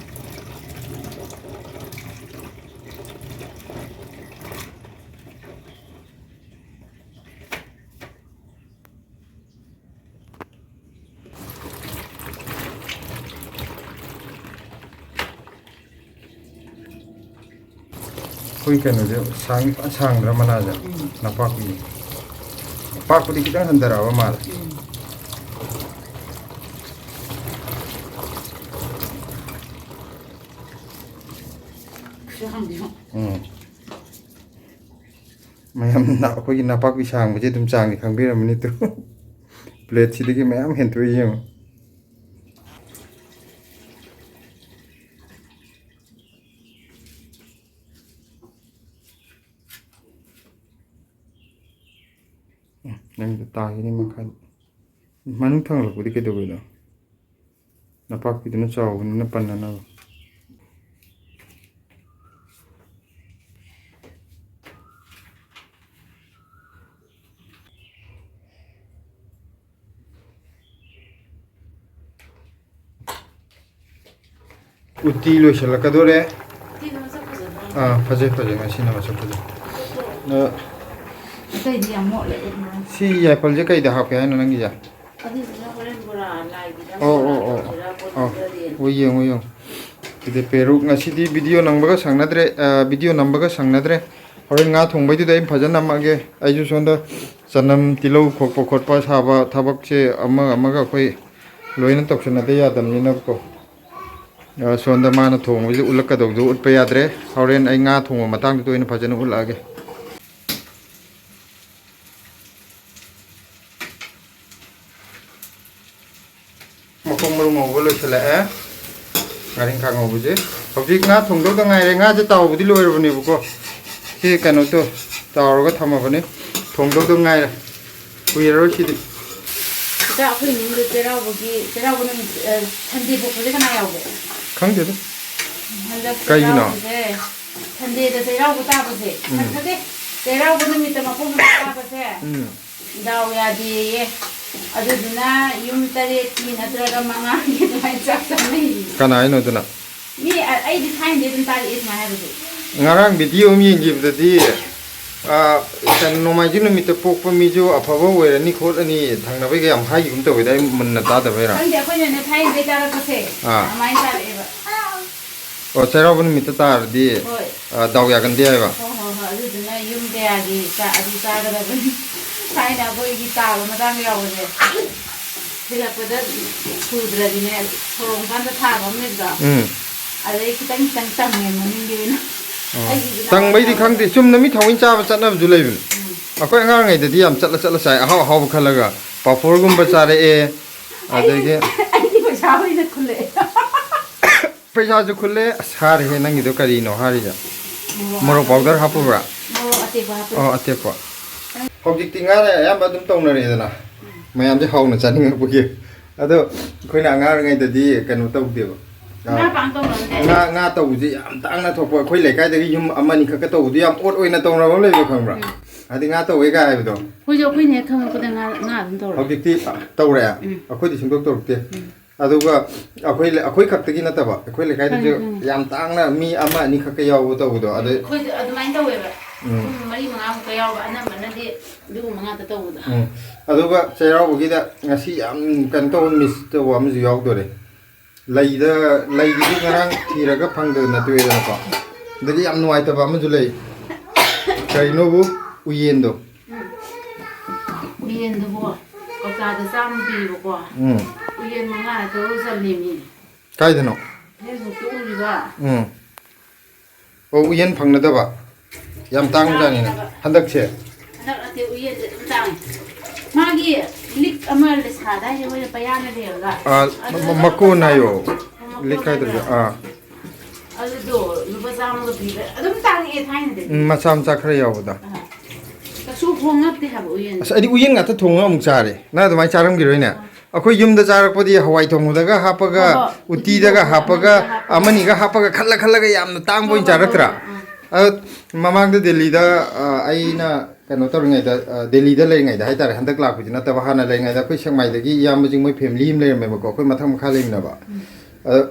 ꯑꯩꯈꯣꯏ ꯀꯩꯅꯣꯁꯦ ꯁꯥꯡꯗꯤ ꯐꯖꯅ ꯁꯥꯡꯗ꯭ꯔꯥ ꯃꯅꯥꯁꯦ? ꯎꯝ꯫ ꯅꯄꯥꯛꯄꯤꯁꯦ꯫ ꯄꯥꯛꯄꯗꯤ ꯈꯤꯇꯪ ꯍꯟꯊꯔꯛꯑꯕ ꯃꯥꯜꯂꯦ꯫ ꯎꯝ꯫ ꯁꯤ ꯍꯥꯡꯕꯤꯌꯣ꯫ ꯎꯝ꯫ ꯃꯌꯥꯝ ꯅ-, ꯑꯩꯈꯣꯏꯒꯤ ꯅꯄꯥꯛꯄꯤ ꯁꯥꯡꯕꯁꯦ ꯑꯗꯨꯝ ꯆꯥꯡꯗꯤ ꯈꯪꯕꯤꯔꯝꯃꯅꯤ ꯇꯨ꯫ ꯄ꯭ꯂꯦꯠꯁꯤꯗꯒꯤ ꯃꯌꯥꯝ ꯍꯦꯟꯇꯣꯛꯏ ꯌꯦꯡꯉꯣ꯫ ꯎꯝ, ꯅꯪꯒꯤꯗꯣ ꯇꯥꯈꯤꯅꯤ ꯃꯈꯥꯗ꯫ ꯃꯅꯨꯡ ꯊꯥꯡꯒꯠꯂꯛꯄꯗꯤ ꯀꯩꯗꯧꯕꯩꯅꯣ? ꯅꯄꯥꯛꯄꯤꯗꯨꯅ ꯆꯥꯎꯕꯅꯤꯅ ꯄꯟꯅꯅꯕ꯫ ꯎꯇꯤ ꯂꯣꯏꯁꯤꯜꯂꯛꯀꯗꯣꯔꯦ꯫ ꯎꯇꯤꯗꯣ ꯃꯁꯛ ꯐꯖꯕ꯭ꯔꯣ? ꯑꯥ, ꯐꯖꯩ, ꯐꯖꯩ꯫ ꯉꯁꯤꯅ ꯃꯁꯛ ꯐꯖꯩ꯫ ꯑ, ꯑꯇꯩꯗꯤ ꯌꯥꯝ ꯃꯣꯠꯂꯦ, ꯎꯠꯂꯣ꯫ ꯁꯤ ꯌꯥꯏꯐꯜꯁꯦ ꯀꯩꯗ ꯍꯥꯞꯀꯦ ꯍꯥꯏꯅꯣ ꯅꯪꯒꯤꯁꯦ? ꯑꯗꯨꯗꯨꯅ ꯍꯣꯔꯦꯟ ꯕꯣꯔꯥ ꯂꯥꯏꯒꯤꯗ ꯑꯣ, ꯕꯣꯔꯥ ꯑꯣ, ꯑꯣ, ꯇꯧꯁꯤꯔꯥ, ꯄꯣꯠ ꯑꯣ꯫ ꯇꯧꯁꯤꯔꯗꯤ꯫ ꯑꯣ, ꯌꯦꯡꯉꯣ, ꯌꯦꯡꯉꯣ꯫ ꯁꯤꯗꯤ ꯄꯦꯔꯨꯛ꯫ ꯉꯁꯤꯗꯤ ꯚꯤꯗꯤꯑꯣ ꯅꯝꯕꯒ ꯁꯪꯅꯗ꯭ꯔꯦ, ꯑ, ꯚꯤꯗꯤꯑꯣ ꯅꯝꯕꯒ ꯁꯪꯅꯗ꯭ꯔꯦ꯫ ꯍꯣꯔꯦꯟ ꯉꯥ ꯊꯣꯡꯕꯩꯗꯨꯗ ꯑꯩ ꯐꯖꯅ ꯅꯝꯃꯛꯑꯒꯦ꯫ ꯑꯩꯁꯨ ꯁꯣꯝꯗ ꯆꯅꯝ, ꯇꯤꯜꯍꯧ ꯈꯣꯛꯄ ꯈꯣꯠꯄ ꯁꯥꯕ ꯊꯕꯛꯁꯦ ꯑꯃ ꯑꯃꯒ ꯑꯩꯈꯣꯏ ꯂꯣꯏꯅ ꯇꯧꯁꯟꯅꯗ ꯌꯥꯗꯕꯅꯤꯅꯀꯣ꯫ ꯑ, ꯁꯣꯝꯗ ꯃꯥꯅ ꯊꯣꯡꯕꯁꯦ ꯎꯠꯂꯛꯀꯗꯧꯕꯗꯣ ꯎꯠꯄ ꯌꯥꯗ꯭ꯔꯦ꯫ ꯍꯣꯔꯦꯟ ꯑꯩ ꯉꯥ ꯊꯣꯡꯕ ꯃꯇꯥꯡꯗꯨꯗ ꯑꯣꯏꯅ ꯐꯖꯅ ꯎꯠꯂꯛꯑꯒꯦ꯫ ꯃꯈꯣꯡ ꯃꯔꯨ ꯉꯧꯕ ꯂꯣꯏꯁꯤꯜꯂꯛꯑꯦ꯫ ꯉꯥꯔꯤꯡꯈꯥ ꯉꯧꯕꯁꯦ꯫ ꯍꯧꯖꯤꯛ ꯉꯥ ꯊꯣꯡꯗꯧꯗ ꯉꯥꯏꯔꯦ꯫ ꯉꯥꯁꯦ ꯇꯥꯎꯕꯗꯤ ꯂꯣꯏꯔꯕꯅꯦꯕꯀꯣ꯫ ꯁꯤ ꯀꯩꯅꯣꯗꯣ ꯇꯥꯎꯔꯒ ꯊꯝꯃꯕꯅꯤ꯫ ꯊꯣꯡꯗꯧꯗ ꯉꯥꯏꯔꯦ꯫ ꯀꯨꯏꯔꯔꯣꯏ ꯁꯤꯗꯤ꯫ ꯏꯆꯥ, ꯑꯩꯈꯣꯏ ꯏꯃꯨꯡꯗ ꯆꯩꯔꯥꯎꯕꯒꯤ, ꯆꯩꯔꯥꯎꯕ ꯅꯨꯃꯤꯠ, ꯑ, ꯁꯟꯗꯦ ꯄꯣꯛꯄꯁꯦ ꯀꯅꯥ ꯌꯥꯎꯒꯦ? ꯈꯪꯗꯦꯗ꯫ ꯍꯟꯗꯛ ꯀꯩꯒꯤꯅꯣ? ꯆꯩꯔꯥꯎꯕꯁꯦ, ꯁꯟꯗꯦꯗ ꯆꯩꯔꯥꯎꯕ ꯇꯥꯕꯁꯦ, ꯎꯝ꯫ ꯅꯠꯇꯦ, ꯆꯩꯔꯥꯎꯕ ꯅꯨꯃꯤꯠꯇ ꯃꯄꯣꯛ ꯅꯨꯃꯤꯠ ꯇꯥꯕꯁꯦ, ꯎꯝ꯫ ꯗꯥꯎ ꯌꯥꯗꯦꯌꯦ꯫ ꯑꯗꯨꯗꯨꯅ ꯌꯨꯝ ꯇꯔꯦꯠꯀꯤ ꯅꯠꯇ꯭ꯔꯒ ꯃꯉꯥꯒꯤ ꯑꯗꯨꯃꯥꯏꯅ ꯆꯥꯛ ꯆꯥꯅꯩꯌꯦ꯫ ꯀꯅꯥ ꯍꯥꯏꯅꯣ ꯑꯗꯨꯅ? ꯃꯤ, ꯑ-, ꯑꯩꯗꯤ ꯊꯥꯏꯅꯗꯩ ꯑꯗꯨꯝ ꯇꯥꯔꯛꯑꯦ ꯁꯨꯃꯥꯏꯅ ꯍꯥꯏꯕꯁꯦ꯫ ꯉꯔꯥꯡ ꯚꯤꯗꯤꯑꯣ ꯑꯃ ꯌꯦꯡꯈꯤꯕꯗꯗꯤ, ꯑ, ꯀꯩꯅꯣ, ꯅꯣꯡꯃꯥꯏꯖꯤꯡ ꯅꯨꯃꯤꯠꯇ ꯄꯣꯛꯄ ꯃꯤꯁꯨ ꯑꯐꯕ ꯑꯣꯏꯔꯅꯤ ꯈꯣꯠꯂꯅꯤ ꯊꯪꯅꯕꯩꯒ ꯌꯥꯝ ꯍꯥꯏꯈꯤꯒꯨꯝ ꯇꯧꯋꯦꯗ, ꯑꯩ ꯃꯨꯟꯅ ꯇꯥꯗꯕꯩꯔꯥ? ꯈꯪꯗꯦ, ꯑꯩꯈꯣꯏꯅꯅꯦ ꯊꯥꯏꯅꯗꯩ ꯇꯥꯔꯛꯄꯁꯦ, ꯑꯥ꯫ ꯑꯗꯨꯃꯥꯏꯅ ꯇꯥꯔꯛꯑꯦꯕ꯫ ꯑꯣ, ꯆꯩꯔꯥꯎꯕ ꯅꯨꯃꯤꯠꯇ ꯇꯥꯔꯗꯤ, ꯍꯣꯏ꯫ ꯑ, ꯗꯥꯎ ꯌꯥꯒꯟꯗꯦ ꯍꯥꯏꯕ? ꯍꯣꯏ, ꯍꯣꯏ, ꯍꯣꯏ꯫ ꯑꯗꯨꯗꯨꯅ ꯌꯨꯝ ꯀꯌꯥꯒꯤ ꯆꯥ-, ꯑꯗꯨ ꯆꯥꯒꯗꯕꯅꯤ꯫ ꯊꯥꯏꯅ ꯑꯩꯈꯣꯏꯒꯤ ꯇꯥꯕ ꯃꯇꯥꯡ ꯌꯥꯎꯕꯁꯦ, ꯊꯤꯜꯂꯛꯄꯗ ꯁꯨꯗ꯭ꯔꯗꯤꯅꯦ, ꯁꯣꯔꯣꯛ ꯃꯄꯥꯟꯗ ꯊꯥꯕ ꯑꯃ ꯂꯩꯕꯗꯣ, ꯎꯝ꯫ ꯑꯗꯩ ꯈꯤꯇꯪ ꯈꯤꯇꯪ ꯇꯪꯉꯦ ꯃꯅꯤꯡꯒꯤ ꯑꯣꯏꯅ꯫ ꯑꯣ꯫ ꯑꯩꯒꯤꯗꯤ ꯇꯪꯕꯩꯗꯤ ꯅꯍꯥꯟ ꯈꯪꯗꯦ, ꯆꯨꯝꯅ ꯃꯤ ꯊꯑꯣꯏꯅ ꯆꯥꯕ ꯆꯠꯅꯕꯁꯨ ꯂꯩꯕꯅꯦ꯫ ꯎꯝ꯫ ꯑꯩꯈꯣꯏ ꯑꯉꯥꯡ ꯑꯣꯏꯔꯤꯉꯩꯗꯗꯤ ꯌꯥꯝ ꯆꯠꯂ ꯆꯠꯂ ꯆꯥꯏ, ꯑꯍꯥꯎ ꯑꯍꯥꯎꯕ ꯈꯜꯂꯒ꯫ ꯄꯥꯐꯣꯔꯒꯨꯝꯕ ꯆꯥꯔꯛꯑꯦ, ꯑꯗꯒꯤ ꯑꯩꯗꯤ ꯄꯩꯁꯥ ꯑꯣꯏꯅ ꯈꯨꯜꯂꯛꯑꯦ꯫ ꯄꯩꯁꯥꯁꯨ ꯈꯨꯜꯂꯦ꯫ ꯑꯁ, ꯍꯥꯔꯦꯍꯦ, ꯅꯪꯒꯤꯗꯣ ꯀꯔꯤꯅꯣ ꯍꯥꯔꯤꯁꯦ? ꯃꯣꯔꯣꯛ ꯃꯣꯔꯣꯛ ꯍꯥꯞꯄꯦ꯫ ꯄꯥꯎꯗꯔ ꯍꯥꯞꯄꯨꯕ꯭ꯔꯥ? ꯃꯣꯔꯣꯛ ꯑꯇꯦꯛꯄ ꯍꯥꯞꯄꯦ꯫ ꯑꯣ, ꯑꯇꯦꯛꯄ꯫ ꯍꯧꯖꯤꯛꯇꯤ ꯉꯥꯅ ꯑꯌꯥꯝꯕ ꯑꯗꯨꯝ ꯇꯧꯅꯔꯦꯗꯅ꯫ ꯎꯝ꯫ ꯃꯌꯥꯝꯁꯦ ꯍꯥꯎꯅ ꯆꯥꯅꯤꯡꯉꯛꯄꯒꯤ꯫ ꯑꯗꯣ ꯑꯩꯈꯣꯏꯅ ꯑꯉꯥꯡ ꯑꯣꯏꯔꯤꯉꯩꯗꯗꯤ ꯀꯩꯅꯣ ꯇꯧꯗꯦꯕ꯫ ꯑ, ꯉꯥ ꯄꯥꯛ ꯇꯧꯅꯗꯦ꯫ ꯉꯥ, ꯉꯥ ꯇꯧꯕꯁꯦ ꯌꯥꯝ ꯇꯥꯡꯅ ꯊꯣꯛꯄ꯫ ꯑꯩꯈꯣꯏ ꯂꯩꯀꯥꯏꯗꯒꯤ ꯌꯨꯝ ꯑꯃꯅꯤ ꯈꯛꯀ ꯇꯧꯕꯗꯣ ꯌꯥꯝ ꯑꯣꯠ ꯑꯣꯏꯅ ꯇꯧꯅꯕ ꯑꯃ ꯂꯩꯕ, ꯈꯪꯕ꯭ꯔꯥ? ꯎꯝ꯫ ꯍꯥꯏꯗꯤ ꯉꯥ ꯇꯧꯋꯦ ꯀꯥꯏ ꯍꯥꯏꯕꯗꯣ꯫ ꯑꯩꯈꯣꯏꯁꯨ ꯑꯩꯈꯣꯏꯅ ꯍꯦꯛ ꯈꯪꯉꯛꯄꯗ ꯉꯥ, ꯉꯥ ꯑꯗꯨꯝ ꯇꯧꯔꯦ꯫ ꯍꯧꯖꯤꯛꯇꯤ ꯇꯧꯔꯦ? ꯎꯝ꯫ ꯑꯩꯈꯣꯏꯗꯤ ꯁꯨꯡꯇꯧ ꯇꯧꯔꯛꯇꯦ꯫ ꯎꯝ꯫ ꯑꯗꯨꯒ ꯑꯩꯈꯣꯏ ꯂꯩ-, ꯑꯩꯈꯣꯏ ꯈꯛꯇꯒꯤ ꯅꯠꯇꯕ, ꯑꯩꯈꯣꯏ ꯂꯩꯀꯥꯏꯗꯁꯨ ꯈꯪꯉꯦ, ꯈꯪꯉꯦ꯫ ꯌꯥꯝ ꯇꯥꯡꯅ ꯃꯤ ꯑꯃ ꯑꯅꯤ ꯈꯛꯀ ꯌꯥꯎꯕ ꯇꯧꯕꯗꯣ, ꯑꯗꯩ ꯑꯩꯈꯣꯏꯗ ꯑꯗꯨꯃꯥꯏꯅ ꯇꯧꯋꯦꯕ꯫ ꯎꯝ꯫ ꯄꯨꯡ ꯃꯔꯤ ꯃꯉꯥꯃꯨꯛꯀ ꯌꯥꯎꯕ, ꯑꯅꯝꯕꯅꯗꯤ ꯑꯗꯨꯒꯨꯝꯕ ꯉꯥꯛꯇ ꯇꯧꯕꯗꯣ꯫ ꯎꯝ꯫ ꯑꯗꯨꯒ ꯆꯩꯔꯥꯎꯕꯒꯤꯗ ꯉꯁꯤ ꯌꯥꯝ ꯀꯩꯅꯣ ꯇꯧꯕ, ꯃꯤꯁ ꯇꯧꯕ ꯑꯃꯁꯨ ꯌꯥꯎꯗꯣꯔꯦ꯫ ꯂꯩꯗ, ꯂꯩꯒꯤꯗꯤ ꯉꯔꯥꯡ ꯊꯤꯔꯒ ꯐꯪꯗꯗꯅ ꯇꯣꯛꯑꯦꯗꯅꯀꯣ꯫ ꯑꯗꯒꯤ ꯌꯥꯝ ꯅꯨꯡꯉꯥꯏꯇꯕ ꯑꯃꯁꯨ ꯂꯩ꯫ ꯀꯩꯅꯣꯕꯨ? ꯎꯌꯦꯟꯗꯣ꯫ ꯎꯝ꯫ ꯎꯌꯦꯟꯗꯨꯕꯨ ꯀꯧꯇꯥꯗ ꯆꯥꯝꯃ ꯄꯤꯕꯀꯣ꯫ ꯎꯝ꯫ ꯎꯌꯦꯟ ꯃꯉꯥ ꯇꯔꯨꯛ ꯆꯜꯂꯦꯃꯤ꯫ ꯀꯥꯏꯗꯅꯣ? ꯐꯦꯁꯕꯨꯛꯇ ꯎꯔꯤꯕ꯫ ꯎꯝ꯫ ꯑꯣ, ꯎꯌꯦꯟ ꯐꯪꯅꯗꯕ꯫ ꯌꯥꯝ ꯇꯥꯡꯕꯖꯥꯠꯅꯤꯅꯦ ꯇꯥꯡꯅꯕ꯫ ꯍꯟꯗꯛꯁꯦ꯫ ꯍꯟꯗꯛ ꯅꯠꯇꯦ, ꯎꯌꯦꯟꯁꯦ ꯑꯗꯨꯝ ꯇꯥꯡꯉꯤ꯫ ꯃꯥꯒꯤ ꯂꯤꯛ ꯑꯃ ꯂꯩꯁꯥꯗꯥꯏꯅꯦ, ꯃꯣꯏꯅ ꯄꯌꯥꯅ ꯂꯩꯔꯒ꯫ ꯑꯥ, ꯑꯗꯨꯗ ꯃ-, ꯂꯨꯄꯥ ꯃꯀꯣꯟ ꯆꯥꯝꯃ, ꯍꯥꯏꯌꯣ꯫ ꯃꯀꯣꯟ ꯂꯤꯛ ꯍꯥꯏꯗ꯭ꯔꯁꯨ꯫ ꯍꯥꯏꯕ꯭ꯔꯥ? ꯑꯥ꯫ ꯑꯗꯨꯗꯣ ꯂꯨꯄꯥ ꯆꯥꯝꯃꯒ ꯄꯤꯕ ꯑꯗꯨꯝ ꯇꯥꯡꯉꯛꯑꯦ ꯊꯥꯏꯅꯗꯒꯤ꯫ ꯎꯝ, ꯃꯆꯥ ꯃꯆꯥ ꯈꯔ ꯌꯥꯎꯕꯗ꯫ ꯑꯥ꯫ ꯀꯩꯁꯨ ꯍꯣꯡꯉꯛꯇꯦ ꯍꯥꯏꯕ ꯎꯌꯦꯟꯗꯣ꯫ ꯑꯁ, ꯑꯩꯗꯤ ꯎꯌꯦꯟ ꯉꯥꯛꯇ ꯊꯣꯡꯉꯒ ꯑꯃꯨꯛ ꯆꯥꯔꯦ꯫ ꯅꯪ ꯑꯗꯨꯃꯥꯏꯅ ꯆꯥꯔꯝꯈꯤꯔꯣꯏꯅꯦ꯫ ꯑꯥ꯫ ꯑꯩꯈꯣꯏ ꯌꯨꯝꯗ ꯆꯥꯔꯛꯄꯗꯤ ꯍꯋꯥꯏ ꯊꯣꯡꯕꯗꯒ ꯍꯥꯞꯄꯒ, ꯍꯣꯏ, ꯍꯣꯏ꯫ ꯎꯇꯤ ꯎꯇꯤꯗꯒ ꯊꯣꯡꯕꯗ ꯍꯥꯞꯄꯒ, ꯑꯃꯅꯤꯒ ꯍꯥꯞꯄꯒ꯫ ꯑꯃꯅꯤꯒ ꯍꯥꯞꯄꯒ ꯈꯜꯂ ꯈꯜꯂꯒ ꯌꯥꯝꯅ ꯇꯥꯡꯕ ꯍꯣꯏ, ꯑꯣꯏꯅ ꯍꯣꯏ, ꯆꯥꯔꯛꯇ꯭ꯔꯥ? ꯍꯣꯏ, ꯑꯥ꯫ ꯑꯗꯣ ꯃꯃꯥꯡꯗ ꯗꯦꯜꯂꯤꯗ, ꯑ, ꯑꯩꯅ ꯀꯩꯅꯣ ꯇꯧꯔꯤꯉꯩꯗ, ꯑ, ꯗꯦꯜꯂꯤꯗ ꯂꯩꯔꯤꯉꯩꯗ ꯍꯥꯏꯇꯥꯔꯦ, ꯍꯟꯗꯛ ꯂꯥꯛꯄꯗꯤ ꯅꯠꯇꯕ, ꯍꯥꯟꯅ ꯂꯩꯔꯤꯉꯩꯗ ꯑꯩꯈꯣꯏ ꯁꯦꯛꯃꯥꯏꯗꯒꯤ ꯏꯌꯥꯝꯕꯁꯤꯡ ꯃꯣꯏ ꯐꯦꯃꯤꯂꯤ ꯑꯃ ꯂꯩꯔꯝꯃꯦꯕꯀꯣ, ꯑꯩꯈꯣꯏ ꯃꯊꯛ ꯃꯈꯥ ꯂꯩꯃꯤꯟꯅꯕ꯫ ꯎꯝ꯫ ꯑꯗꯣ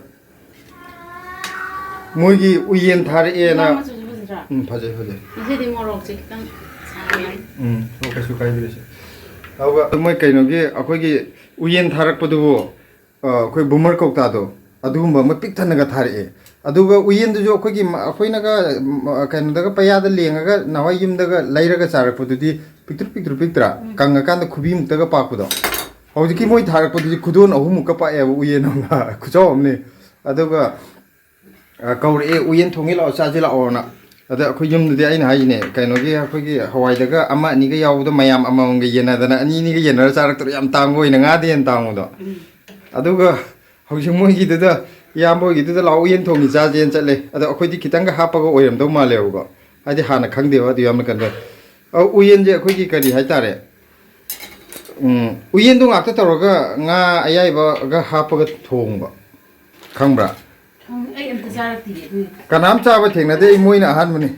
ꯃꯣꯏꯒꯤ ꯎꯌꯦꯟ ꯊꯥꯔꯛꯑꯦꯅ꯫ ꯉꯥ ꯃꯆꯨꯁꯨ ꯐꯖꯗ꯭ꯔꯥ? ꯎꯝ, ꯐꯖꯩ, ꯐꯖꯩ꯫ ꯉꯁꯤꯗꯤ ꯃꯣꯔꯣꯛꯁꯦ ꯈꯤꯇꯪ ꯁꯥꯔꯝꯃꯅꯤ꯫ ꯎꯝ, ꯑꯣ, ꯀꯩꯁꯨ ꯀꯥꯏꯗꯦ ꯀꯩꯁꯨ꯫ ꯑꯗꯨꯒ ꯃꯣꯏ ꯀꯩꯅꯣꯒꯤ ꯑꯩꯈꯣꯏꯒꯤ ꯎꯌꯦꯟ ꯊꯥꯔꯛꯄꯗꯨꯕꯨ, ꯑ, ꯑꯩꯈꯣꯏ ꯕꯨꯃꯔ ꯀꯧꯇꯥꯗꯣ, ꯑꯗꯨꯒꯨꯝꯕ ꯑꯃ ꯄꯤꯛ ꯊꯟꯅꯒ ꯊꯥꯔꯛꯑꯦ꯫ ꯑꯗꯨꯒ ꯎꯌꯦꯟꯗꯨꯁꯨ ꯑꯩꯈꯣꯏꯒꯤ ꯃ-, ꯑꯩꯈꯣꯏꯅꯒ, ꯃ-, ꯀꯩꯅꯣꯗꯒ ꯄꯩꯌꯥꯗ ꯂꯦꯡꯉꯒ ꯅꯍꯥꯟꯋꯥꯏ ꯌꯨꯝꯗꯒ ꯂꯩꯔꯒ ꯆꯥꯔꯛꯄꯗꯨꯗꯤ ꯄꯤꯛꯇ꯭ꯔꯨ ꯄꯤꯛꯇ꯭ꯔꯨ ꯄꯤꯛꯇ꯭ꯔꯥ? ꯎꯝ꯫ ꯀꯪꯉꯀꯥꯟꯗ ꯈꯨꯕꯤꯃꯨꯛꯇꯒ ꯄꯥꯛꯄꯗꯣ꯫ ꯍꯧꯖꯤꯛꯀꯤ ꯃꯣꯏ ꯊꯥꯔꯛꯄꯗꯨꯗꯤ ꯈꯨꯗꯣꯟ ꯑꯍꯨꯝꯃꯨꯛꯀ ꯄꯥꯛꯑꯦꯕ ꯎꯌꯦꯟ ꯑꯃ꯫ ꯈꯨꯆꯥꯎ ꯑꯃꯅꯤ꯫ ꯑꯗꯨꯒ ꯑ, ꯀꯧꯔꯛꯑꯦ, "ꯎꯌꯦꯟ ꯊꯣꯡꯉꯦ ꯂꯥꯛꯑꯣ, ꯆꯥꯁꯦ ꯂꯥꯛꯑꯣꯅ"꯫ ꯑꯗ ꯑꯩꯈꯣꯏ ꯌꯨꯝꯗꯗꯤ ꯑꯩꯅ ꯍꯥꯏꯁꯤꯅꯦ, ꯀꯩꯅꯣꯒꯤ ꯑꯩꯈꯣꯏꯒꯤ ꯍꯋꯥꯏꯗꯒ ꯑꯃ ꯑꯅꯤꯒ ꯌꯥꯎꯕꯗꯣ ꯃꯌꯥꯝ ꯑꯃꯃꯝꯒ ꯌꯦꯟꯅꯗꯅ ꯑꯅꯤ ꯑꯅꯤꯒ ꯌꯦꯟꯅꯔ ꯆꯥꯔꯛꯇ꯭ꯔꯣ? ꯌꯥꯝ ꯇꯥꯡꯕ ꯑꯣꯏꯅ ꯉꯥꯗꯤ ꯍꯦꯟꯅ ꯇꯥꯡꯕꯗꯣ꯫ ꯎꯝ꯫ ꯑꯗꯨꯒ ꯍꯧꯖꯤꯛ ꯃꯣꯏꯒꯤꯗꯨꯗ, ꯏꯌꯥꯝꯕ ꯍꯣꯏꯒꯤꯗꯨꯗ "ꯂꯥꯛꯑꯣ, ꯎꯌꯦꯟ ꯊꯣꯡꯉꯤ ꯆꯥꯁꯦꯅ" ꯆꯠꯂꯦ꯫ ꯑꯗꯣ ꯑꯩꯈꯣꯏꯗꯤ ꯈꯤꯇꯪꯒ ꯍꯥꯞꯄꯒ ꯑꯣꯏꯔꯝꯗꯧ ꯃꯥꯜꯂꯦꯕꯀꯣ꯫ ꯍꯥꯏꯗꯤ ꯍꯥꯟꯅ ꯈꯪꯗꯦꯕ ꯑꯗꯨ ꯌꯥꯝꯅ ꯀꯟꯅ꯫ ꯑ, ꯎꯌꯦꯟꯁꯦ ꯑꯩꯈꯣꯏꯒꯤ ꯀꯔꯤ ꯍꯥꯏꯇꯥꯔꯦ? ꯎꯝ, ꯎꯌꯦꯟꯗꯣ ꯉꯥꯛꯇ ꯇꯧꯔꯒ ꯉꯥ ꯑꯌꯥꯏꯕꯒ ꯍꯥꯞꯄꯒ ꯊꯣꯡꯕ꯫ ꯈꯪꯕ꯭ꯔꯥ? ꯈꯪ-, ꯑꯩ ꯑꯝꯇ ꯆꯥꯔꯛꯇꯤꯌꯦ ꯑꯗꯨꯏꯗꯤ꯫ ꯀꯅꯥꯝ ꯆꯥꯕ ꯊꯦꯡꯅꯗꯦ, ꯑꯩ ꯃꯣꯏꯅ ꯑꯍꯥꯟꯕꯅꯤ꯫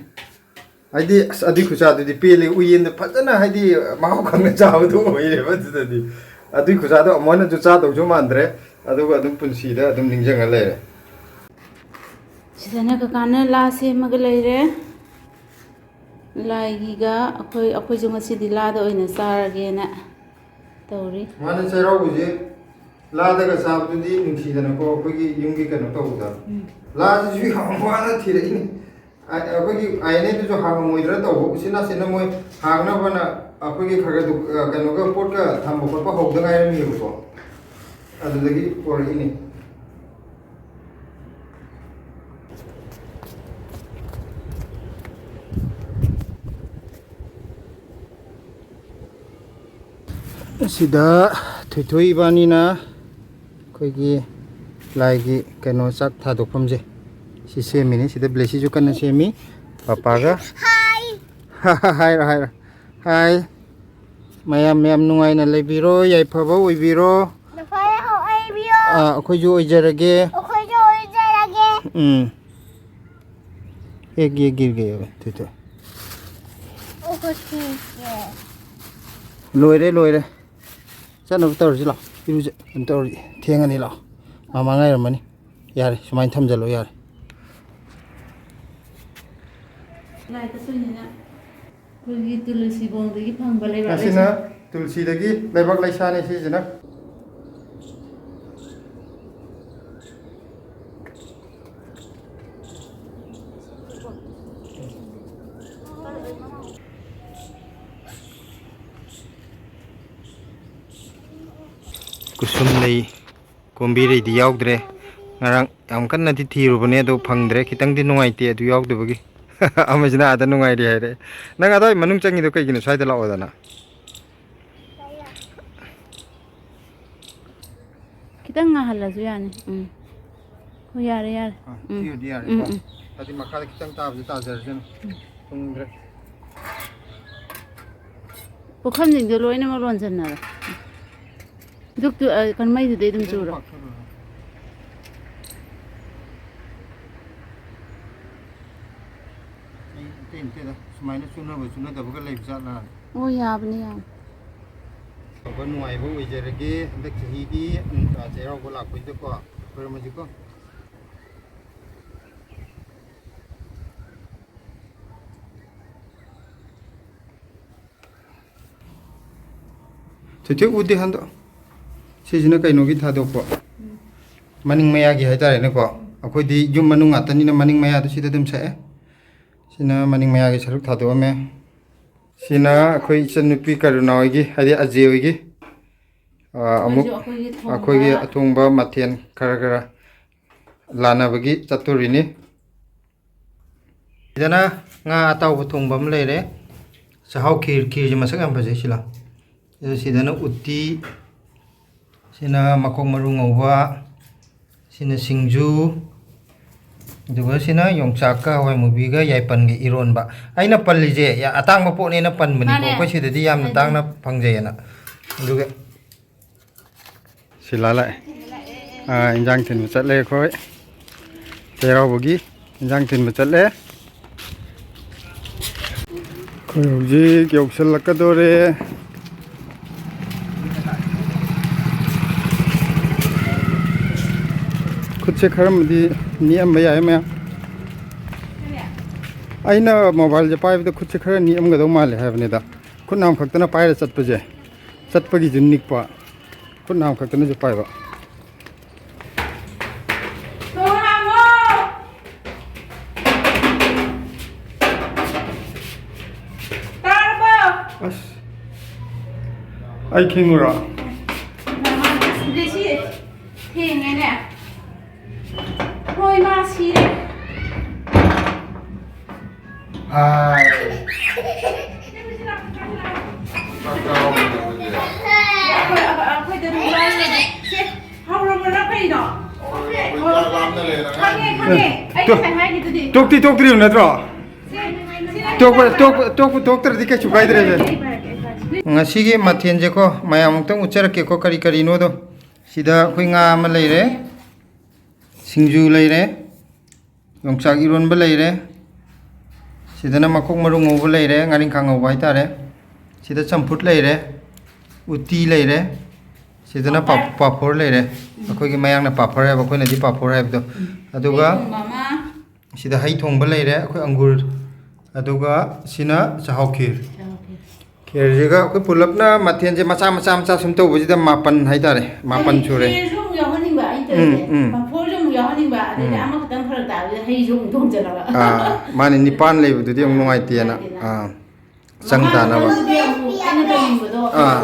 ꯍꯥꯏꯗꯤ, ꯑꯁ, ꯑꯗꯨꯏ ꯈꯨꯆꯥꯗꯨꯗꯤ ꯄꯦꯜꯂꯤ, ꯎꯌꯦꯟꯗꯣ ꯐꯖꯅ, ꯍꯥꯏꯗꯤ, ꯃꯍꯥꯎ ꯈꯪꯅ ꯆꯥꯕꯗꯣ ꯑꯣꯏꯔꯦꯕ ꯑꯗꯨꯗꯗꯤ꯫ ꯑꯗꯨꯏ ꯈꯨꯆꯥꯗꯣ ꯑꯃꯨꯛ ꯍꯟꯅꯁꯨ ꯆꯥꯗꯧꯁꯨ ꯃꯥꯟꯗ꯭ꯔꯦ꯫ ꯑꯗꯨꯒ ꯑꯗꯨꯝ ꯄꯨꯟꯁꯤꯗ ꯑꯗꯨꯝ ꯅꯤꯡꯁꯤꯡꯉ ꯂꯩꯔꯦ꯫ ꯁꯤꯗꯅ ꯀꯀꯥꯅ ꯂꯥ ꯁꯦꯝꯃꯒ ꯂꯩꯔꯦ꯫ ꯂꯥꯏꯒꯤꯒ ꯑꯩꯈꯣꯏ, ꯑꯩꯈꯣꯏꯁꯨ ꯉꯁꯤꯗꯤ ꯂꯥꯗ ꯑꯣꯏꯅ ꯆꯥꯔꯒꯦꯅ ꯇꯧꯔꯤ꯫ ꯃꯥꯅ ꯆꯩꯔꯥꯎꯕꯁꯦ ꯂꯥꯗꯒ ꯆꯥꯕꯗꯨꯗꯤ ꯅꯨꯡꯁꯤꯗꯅꯀꯣ, ꯑꯩꯈꯣꯏꯒꯤ ꯌꯨꯝꯒꯤ ꯀꯩꯅꯣ ꯇꯧꯕꯗ꯫ ꯎꯝ꯫ ꯂꯥꯁꯤꯁꯨ ꯌꯥꯝ ꯋꯥꯅ ꯊꯤꯔꯛꯏꯅꯤ꯫ ꯑ-, ꯑꯩꯈꯣꯏꯒꯤ ꯑꯥꯏ ꯑꯦꯟ ꯑꯦꯗꯨꯁꯨ ꯍꯥꯡꯉꯝꯃꯣꯏꯗ꯭ꯔꯥ ꯇꯧꯕ, ꯎꯆꯤꯟ ꯅꯥꯆꯤꯟꯅ ꯃꯣꯏ ꯍꯥꯡꯅꯕꯅ ꯑꯩꯈꯣꯏꯒꯤ ꯈꯔ ꯈꯔ ꯗꯨ-, ꯑ, ꯀꯩꯅꯣꯒ ꯄꯣꯠꯀ ꯊꯝꯕ ꯈꯣꯠꯄ ꯍꯧꯗ ꯉꯥꯏꯔꯝꯃꯦꯕꯀꯣ, ꯑꯗꯨꯗꯒꯤ ꯄꯣꯔꯛꯏꯅꯤ꯫ ꯑꯁꯤꯗ ꯊꯣꯏꯊꯣꯏ ꯏꯕꯥꯅꯤꯅ ꯑꯩꯈꯣꯏꯒꯤ ꯂꯥꯏꯒꯤ ꯀꯩꯅꯣ, ꯆꯥꯛ ꯊꯥꯗꯣꯛꯐꯝꯁꯦ ꯁꯤ ꯁꯦꯝꯃꯤꯅꯤ꯫ ꯁꯤꯗ ꯕ꯭ꯂꯦꯁꯤꯁꯨ ꯀꯟꯅ ꯁꯦꯝꯃꯤ ꯄꯄꯥꯒ꯫ ꯍꯥꯏ꯫ ꯍꯥꯏꯔꯣ, ꯍꯥꯏꯔꯣ꯫ ꯍꯥꯏ꯫ ꯃꯌꯥꯝ, ꯃꯌꯥꯝ ꯅꯨꯡꯉꯥꯏꯅ ꯂꯩꯕꯤꯔꯣ, ꯌꯥꯏꯐꯕ ꯑꯣꯏꯕꯤꯔꯣ꯫ ꯅꯨꯡꯉꯥꯏꯅ ꯑꯣꯏꯕꯤꯌꯣ꯫ ꯑꯥ, ꯑꯩꯈꯣꯏꯁꯨ ꯑꯣꯏꯖꯔꯒꯦ꯫ ꯑꯩꯈꯣꯏꯁꯨ ꯑꯣꯏꯖꯔꯒꯦ꯫ ꯎꯝ꯫ ꯌꯦꯛ, ꯌꯦꯛ, ꯌꯦꯛ, ꯌꯦꯛ, ꯊꯣꯏ, ꯊꯣꯏ꯫ ꯑꯣ, ꯁꯤꯁꯦ꯫ ꯂꯣꯏꯔꯦ, ꯂꯣꯏꯔꯦ꯫ ꯆꯠꯅꯕ ꯇꯧꯔꯁꯤ ꯂꯥꯛꯑꯣ꯫ ꯏꯔꯨꯖ-, ꯀꯩꯅꯣ ꯇꯧꯔꯁꯤ꯫ ꯊꯦꯡꯉꯅꯤ ꯂꯥꯛꯑꯣ꯫ ꯃꯃꯥ ꯉꯥꯏꯔꯝꯃꯅꯤ꯫ ꯌꯥꯔꯦ, ꯁꯨꯃꯥꯏꯅ ꯊꯝꯖꯜꯂꯣ, ꯌꯥꯔꯦ꯫ ꯂꯥꯏ ꯀꯠꯇꯣꯏꯅꯤꯅ ꯑꯩꯈꯣꯏꯒꯤ ꯇꯨꯂꯁꯤꯕꯣꯡꯗꯒꯤ ꯐꯪꯕ ꯂꯩꯕꯥꯛ ꯃꯁꯤꯅ ꯂꯩꯁꯥ꯫ ꯇꯨꯜꯁꯤꯗꯒꯤ ꯂꯩꯕꯥꯛ ꯂꯩꯁꯥꯅꯤ ꯁꯤꯁꯤꯅ꯫ ꯀꯨꯁꯨꯝ ꯂꯩ꯫ ꯀꯣꯝꯕꯤꯔꯩꯗꯤ ꯌꯥꯎꯗ꯭ꯔꯦ꯫ ꯉꯔꯥꯡ ꯌꯥꯝ ꯀꯟꯅꯗꯤ ꯊꯤꯔꯨꯕꯅꯦ, ꯑꯗꯣ ꯐꯪꯗ꯭ꯔꯦ꯫ ꯈꯤꯇꯪꯗꯤ ꯅꯨꯡꯉꯥꯏꯇꯦ ꯑꯗꯨ ꯌꯥꯎꯗꯕꯒꯤ꯫ ꯑꯃꯁꯤꯅ ꯑꯥꯗ ꯅꯨꯡꯉꯥꯏꯔꯤ ꯍꯥꯏꯔꯦ꯫ ꯅꯪ ꯑꯗꯥꯏ ꯃꯅꯨꯡ ꯆꯪꯉꯤꯗꯣ ꯀꯩꯒꯤꯅꯣ? ꯁ꯭ꯋꯥꯏꯗ ꯂꯥꯛꯑꯣꯗꯅ꯫ ꯈꯤꯇꯪ ꯉꯥꯍꯜꯂꯁꯨ ꯌꯥꯅꯤ꯫ ꯎꯝ꯫ ꯍꯣꯏ, ꯌꯥꯔꯦ, ꯌꯥꯔꯦ꯫ ꯑꯥ, ꯎꯝ꯫ ꯁꯤ ꯑꯣꯏꯔꯗꯤ ꯎꯝ, ꯌꯥꯔꯦꯀꯣ꯫ ꯎꯝ꯫ ꯍꯥꯏꯗꯤ ꯃꯈꯥꯗ ꯈꯤꯇꯪ ꯇꯥꯕꯁꯦ ꯇꯥꯖꯔꯁꯅꯨ꯫ ꯎꯝ꯫ ꯊꯨꯡꯗ꯭ꯔꯦ꯫ ꯄꯨꯈꯝꯁꯤꯡꯗꯣ ꯂꯣꯏꯅꯃꯛ ꯂꯣꯟꯁꯤꯟꯅꯔꯣ꯫ ꯗꯨꯛꯇꯨ, ꯑ, ꯀꯩꯅꯣ, ꯃꯩꯗꯨꯗꯩ ꯑꯗꯨꯝ ꯆꯨꯔꯣ꯫ ꯑꯩ ꯑꯇꯩ ꯅꯠꯇꯦꯗ, ꯁꯨꯃꯥꯏꯅ ꯆꯨꯅꯕ ꯆꯨꯅꯗꯕꯒ ꯂꯩꯕ ꯖꯥꯠꯂꯥ? ꯑꯣ, ꯌꯥꯕꯅꯤ, ꯌꯥꯕꯅꯤ꯫ ꯑꯐꯕ ꯅꯨꯡꯉꯥꯏꯕ ꯑꯣꯏꯖꯔꯒꯦ꯫ ꯍꯟꯗꯛ ꯆꯍꯤꯒꯤ, ꯎꯝ, ꯑ, ꯆꯩꯔꯥꯎꯕ ꯂꯥꯛꯄꯩꯗꯀꯣ, ꯈꯣꯏꯔꯝꯃꯁꯤꯀꯣ꯫ ꯆꯦꯆꯦ ꯎꯗꯦ ꯍꯟꯗꯛ꯫ ꯁꯤꯁꯤꯅ ꯀꯩꯅꯣꯒꯤ ꯊꯥꯗꯣꯛꯄ? ꯃꯅꯤꯡ ꯃꯌꯥꯒꯤ ꯍꯥꯏꯇꯥꯔꯦꯅꯦꯀꯣ꯫ ꯑꯩꯈꯣꯏꯗꯤ ꯌꯨꯝ ꯃꯅꯨꯡ ꯉꯥꯛꯇꯅꯤꯅ ꯃꯅꯤꯡ ꯃꯌꯥꯗꯣ ꯁꯤꯗ ꯑꯗꯨꯝ ꯁꯛꯑꯦ꯫ ꯁꯤꯅ ꯃꯅꯤꯡ ꯃꯌꯥꯒꯤ ꯁꯔꯨꯛ ꯊꯥꯗꯣꯛꯑꯝꯃꯦ꯫ ꯁꯤꯅ ꯑꯩꯈꯣꯏ ꯏꯆꯟꯅꯨꯄꯤ ꯀꯔꯨꯅꯥ ꯍꯣꯏꯒꯤ, ꯍꯥꯏꯗꯤ ꯑꯖꯦ ꯍꯣꯏꯒꯤ, ꯑ, ꯑꯃꯨꯛ ꯑꯩꯈꯣꯏꯒꯤ ꯊꯣꯡꯕ꯫ ꯑꯩꯈꯣꯏꯒꯤ ꯑꯊꯣꯡꯕ ꯃꯊꯦꯜ ꯈꯔ ꯈꯔ ꯂꯥꯟꯅꯕꯒꯤ ꯆꯠꯇꯣꯔꯤꯅꯤ꯫ ꯁꯤꯗꯅ ꯉꯥ ꯑꯇꯥꯎꯕ ꯊꯣꯡꯕ ꯑꯃ ꯂꯩꯔꯦ꯫ ꯆꯥꯛꯍꯥꯎ ꯈꯤꯔ, ꯈꯤꯔꯁꯦ ꯃꯁꯛ ꯌꯥꯝ ꯐꯖꯩ ꯁꯤꯂꯥ꯫ ꯑꯗꯨ ꯁꯤꯗꯅ ꯎꯇꯤ, ꯁꯤꯅ ꯃꯀꯣꯛ ꯃꯔꯨ ꯉꯧꯕ, ꯁꯤꯅ ꯁꯤꯡꯖꯨ, ꯑꯗꯨꯒ ꯁꯤꯅ ꯌꯣꯡꯆꯥꯛꯀ ꯍꯋꯥꯏ ꯃꯨꯕꯤꯒ ꯌꯥꯏꯄꯟꯒ ꯏꯔꯣꯟꯕ꯫ ꯑꯩꯅ ꯄꯜꯂꯤꯁꯦ ꯌꯥ-, ꯑꯇꯥꯡꯕ ꯄꯣꯠꯅꯦꯅ ꯄꯟꯕꯅꯤꯀꯣ, ꯃꯥꯅꯦ꯫ ꯑꯩꯈꯣꯏ ꯁꯤꯗꯗꯤ ꯌꯥꯝꯅ ꯍꯥꯏꯗꯤ ꯇꯥꯡꯅ ꯐꯪꯖꯩꯌꯦꯅ꯫ ꯑꯗꯨꯒ ꯁꯤꯂꯥ ꯂꯥꯛꯑꯦ꯫ ꯑꯥ, ꯏꯟꯖꯥꯡ ꯊꯤꯟꯕ ꯆꯠꯂꯦ ꯑꯩꯈꯣꯏ꯫ ꯆꯩꯔꯥꯎꯕꯒꯤ ꯏꯟꯖꯥꯡ ꯊꯤꯟꯕ ꯆꯠꯂꯦ꯫ ꯑꯩꯈꯣꯏ ꯍꯧꯖꯤꯛ ꯌꯧꯁꯜꯂꯛꯀꯗꯣꯔꯦ꯫ ꯈꯨꯠꯁꯦ ꯈꯔꯃꯗꯤ ꯅꯤꯛꯑꯝꯕ ꯌꯥꯏ ꯃꯌꯥꯝ꯫ ꯑꯩꯅ ꯃꯣꯕꯥꯏꯜꯁꯦ ꯄꯥꯏꯕꯗ ꯈꯨꯠꯁꯦ ꯈꯔ ꯅꯤꯛꯑꯝꯒꯗꯧ ꯃꯥꯜꯂꯦ ꯍꯥꯏꯕꯅꯤꯗ꯫ ꯈꯨꯠ ꯅꯥꯝ ꯈꯛꯇꯅ ꯄꯥꯏꯔ ꯆꯠꯄꯁꯦ꯫ ꯆꯠꯄꯒꯤꯁꯨ ꯅꯤꯛꯄ, ꯈꯨꯠ ꯅꯥꯝ ꯈꯛꯇꯅꯁꯨ ꯄꯥꯏꯕ꯫ ꯊꯣꯡ ꯍꯥꯡꯉꯣ! ꯇꯥꯔꯕꯣ? ꯑꯁ, ꯑꯩ ꯈꯤꯡꯉꯨꯔꯣ? ꯑꯁ, ꯕ꯭ꯂꯦꯁꯤ ꯊꯦꯡꯉꯦꯅꯦ꯫ ꯍꯣꯏ, ꯃꯥ ꯁꯤꯔꯦ꯫ ꯍꯥꯏ꯫ ꯑꯩꯈꯣꯏ, ꯑꯩꯈꯣꯏꯗ ꯑꯗꯨꯝ ꯂꯥꯜꯂꯒꯦ꯫ ꯁꯦ, ꯍꯧꯔꯕ꯭ꯔꯥ ꯀꯩꯅꯣ? ꯈꯪꯉꯦ, ꯈꯪꯉꯦ꯫ ꯑꯩ ꯇꯣ-, ꯉꯁꯥꯏ ꯍꯥꯏꯒꯤꯗꯨꯗꯤ꯫ ꯇꯣꯛꯇꯤ ꯇꯣꯛꯇ꯭ꯔꯤꯕ ꯅꯠꯇ꯭ꯔꯣ? ꯁꯦ, ꯁꯦ, ꯇꯣꯛꯄ, ꯇꯣꯛꯄ, ꯇꯣꯛꯄ ꯇꯣꯛꯇ꯭ꯔꯗꯤ ꯀꯩꯁꯨ ꯀꯥꯏꯗ꯭ꯔꯦꯅꯦ꯫ ꯑꯩ ꯄꯥꯏꯔꯛꯀꯦ, ꯑꯩ ꯄꯥꯏꯔꯛꯀꯦ꯫ ꯉꯁꯤꯒꯤ ꯃꯊꯦꯜꯁꯦꯀꯣ, ꯃꯌꯥꯝ ꯑꯃꯨꯛꯇꯪ ꯎꯠꯆꯔꯛꯀꯦꯀꯣ, ꯀꯔꯤ ꯀꯔꯤꯅꯣꯗꯣ꯫ ꯁꯤꯗ ꯑꯩꯈꯣꯏ ꯉꯥ ꯑꯃ ꯂꯩꯔꯦ, ꯁꯤꯡꯖꯨ ꯂꯩꯔꯦ, ꯌꯣꯡꯆꯥꯛ ꯏꯔꯣꯟꯕ ꯂꯩꯔꯦ, ꯁꯤꯗꯅ ꯃꯀꯣꯛ ꯃꯔꯨ ꯉꯧꯕ ꯂꯩꯔꯦ, ꯉꯥꯔꯤꯡꯈꯥ ꯉꯧꯕ ꯍꯥꯏꯇꯥꯔꯦ, ꯁꯤꯗ ꯆꯝꯐꯨꯠ ꯂꯩꯔꯦ, ꯎꯇꯤ ꯂꯩꯔꯦ꯫ ꯁꯤꯗꯅ ꯄꯥ-, ꯄꯥꯐꯣꯔ ꯂꯩꯔꯦ꯫ ꯑꯩꯈꯣꯏꯒꯤ ꯃꯌꯥꯡꯅ ꯄꯥꯐꯣꯔ ꯍꯥꯏꯕ, ꯑꯩꯈꯣꯏꯅꯗꯤ ꯄꯥꯐꯣꯔ ꯍꯥꯏꯕꯗꯣ꯫ ꯑꯗꯨꯒ ꯊꯣꯡꯕ ꯑꯃ꯫ ꯁꯤꯗ ꯍꯩ ꯊꯣꯡꯕ ꯂꯩꯔꯦ, ꯑꯩꯈꯣꯏ ꯑꯪꯒꯨꯔ꯫ ꯑꯗꯨꯒ ꯁꯤꯅ ꯆꯥꯍꯥꯎ ꯈꯤꯔ꯫ ꯆꯥꯍꯥꯎ ꯈꯤꯔ꯫ ꯈꯦꯔꯁꯤꯒ ꯑꯩꯈꯣꯏ ꯄꯨꯂꯞꯅ ꯃꯊꯦꯜꯁꯦ ꯃꯆꯥ ꯃꯆꯥ ꯃꯆꯥ ꯁꯨꯝ ꯇꯧꯕꯁꯤꯗ ꯃꯥꯄꯟ ꯍꯥꯏꯇꯥꯔꯦ, ꯃꯥꯄꯟ ꯍꯥꯏꯗꯤ ꯁꯨꯔꯦ꯫ ꯈꯦꯔꯁꯨ ꯑꯃꯨꯛ ꯌꯥꯎꯍꯟꯅꯤꯡꯕ ꯑꯩꯅ ꯇꯧꯔꯤꯁꯦ꯫ ꯎꯝ, ꯎꯝ꯫ ꯄꯥꯐꯣꯔꯁꯨ ꯑꯃꯨꯛ ꯌꯥꯎꯍꯟꯅꯤꯡꯕ, ꯑꯗꯩꯗꯤ ꯎꯝ꯫ ꯑꯃꯈꯛꯇꯪ ꯐꯔꯛ ꯇꯥꯕꯗꯨꯗ ꯍꯩꯁꯨ ꯑꯃꯨꯛ ꯊꯣꯡꯖꯜꯂꯕ꯫ ꯑꯥ, ꯃꯥꯅꯤ, ꯅꯤꯄꯥꯟ ꯂꯩꯕꯗꯨꯗꯤ ꯑꯃꯨꯛ ꯅꯨꯡꯉꯥꯏꯇꯦꯅ꯫ ꯅꯨꯡꯉꯥꯏꯇꯦꯅ꯫ ꯑꯥ, ꯆꯪ ꯃꯈꯥ ꯇꯥꯅꯕ꯫ ꯃꯊꯪꯗꯗꯤ ꯑꯃꯨꯛ ꯑꯩꯅ ꯇꯧꯅꯤꯡꯕꯗꯣ ꯑꯥ,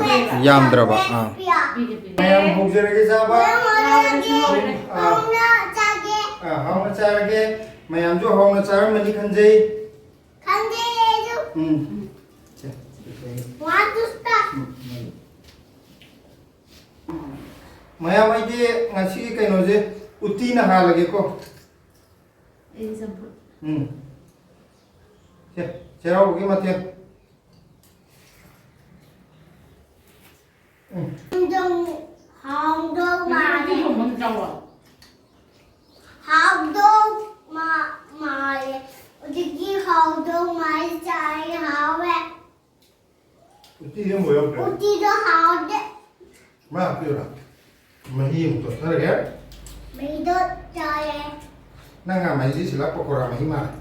ꯌꯥꯝꯗ꯭ꯔꯕ꯫ ꯑꯥ꯫ ꯄꯤꯒꯦ, ꯄꯤꯒꯦ꯫ ꯃꯌꯥꯝ ꯍꯧꯖꯔꯒꯦ ꯆꯥꯕ꯫ ꯆꯥꯔꯁꯤ꯫ ꯑꯥ꯫ ꯍꯥꯎꯅ ꯆꯥꯒꯦ꯫ ꯑꯥ, ꯍꯥꯎꯅ ꯆꯥꯔꯒꯦ꯫ ꯃꯌꯥꯝꯁꯨ ꯍꯥꯎꯅ ꯆꯥꯔꯝꯃꯅꯤ ꯈꯟꯖꯩ꯫ ꯈꯪꯗꯦ ꯑꯩꯁꯨ꯫ ꯎꯝ꯫ ꯁꯦ, ꯁꯦ, ꯁꯦ꯫ What is that? ꯎꯝ, ꯎꯝ꯫ ꯃꯌꯥꯝ, ꯑꯩꯗꯤ ꯉꯁꯤꯒꯤ ꯀꯩꯅꯣꯁꯦ ꯎꯇꯤꯅ ꯍꯥꯜꯂꯒꯦꯀꯣ꯫ ꯑꯩꯗꯤ ꯆꯝꯐꯨꯠ꯫ ꯎꯝ꯫ ꯁꯦ, ꯆꯩꯔꯥꯎꯕꯒꯤ ꯃꯊꯦꯜ꯫ ꯎꯝ꯫ ꯍꯥꯎꯗꯧ ꯃꯥꯜꯂꯦ꯫ ꯍꯥꯎꯗꯧ ꯃꯥ-, ꯃꯥꯜꯂꯦ꯫ ꯍꯧꯖꯤꯛꯇꯤ ꯍꯥꯎꯗꯧ ꯃꯥꯜꯂꯦ, ꯆꯥꯏ, ꯍꯥꯎꯋꯦ꯫ ꯎꯇꯤꯗꯤ ꯑꯃꯐꯥꯎ ꯌꯥꯎꯗ꯭ꯔꯦ꯫ ꯎꯇꯤꯗꯣ ꯍꯥꯎꯗꯦ꯫ ꯃꯥ ꯍꯥꯞꯄꯤꯔꯣ? ꯃꯍꯤ ꯑꯃꯨꯛ ꯇꯣꯠꯊꯔꯒꯦ꯫ ꯃꯍꯤꯗꯣ ꯆꯥꯔꯦ꯫ ꯅꯪ ꯉꯥ ꯃꯍꯤꯗꯤ ꯁꯤꯂꯥ ꯄꯀꯣꯔꯥ ꯃꯍꯤ ꯃꯥꯜꯂꯦ꯫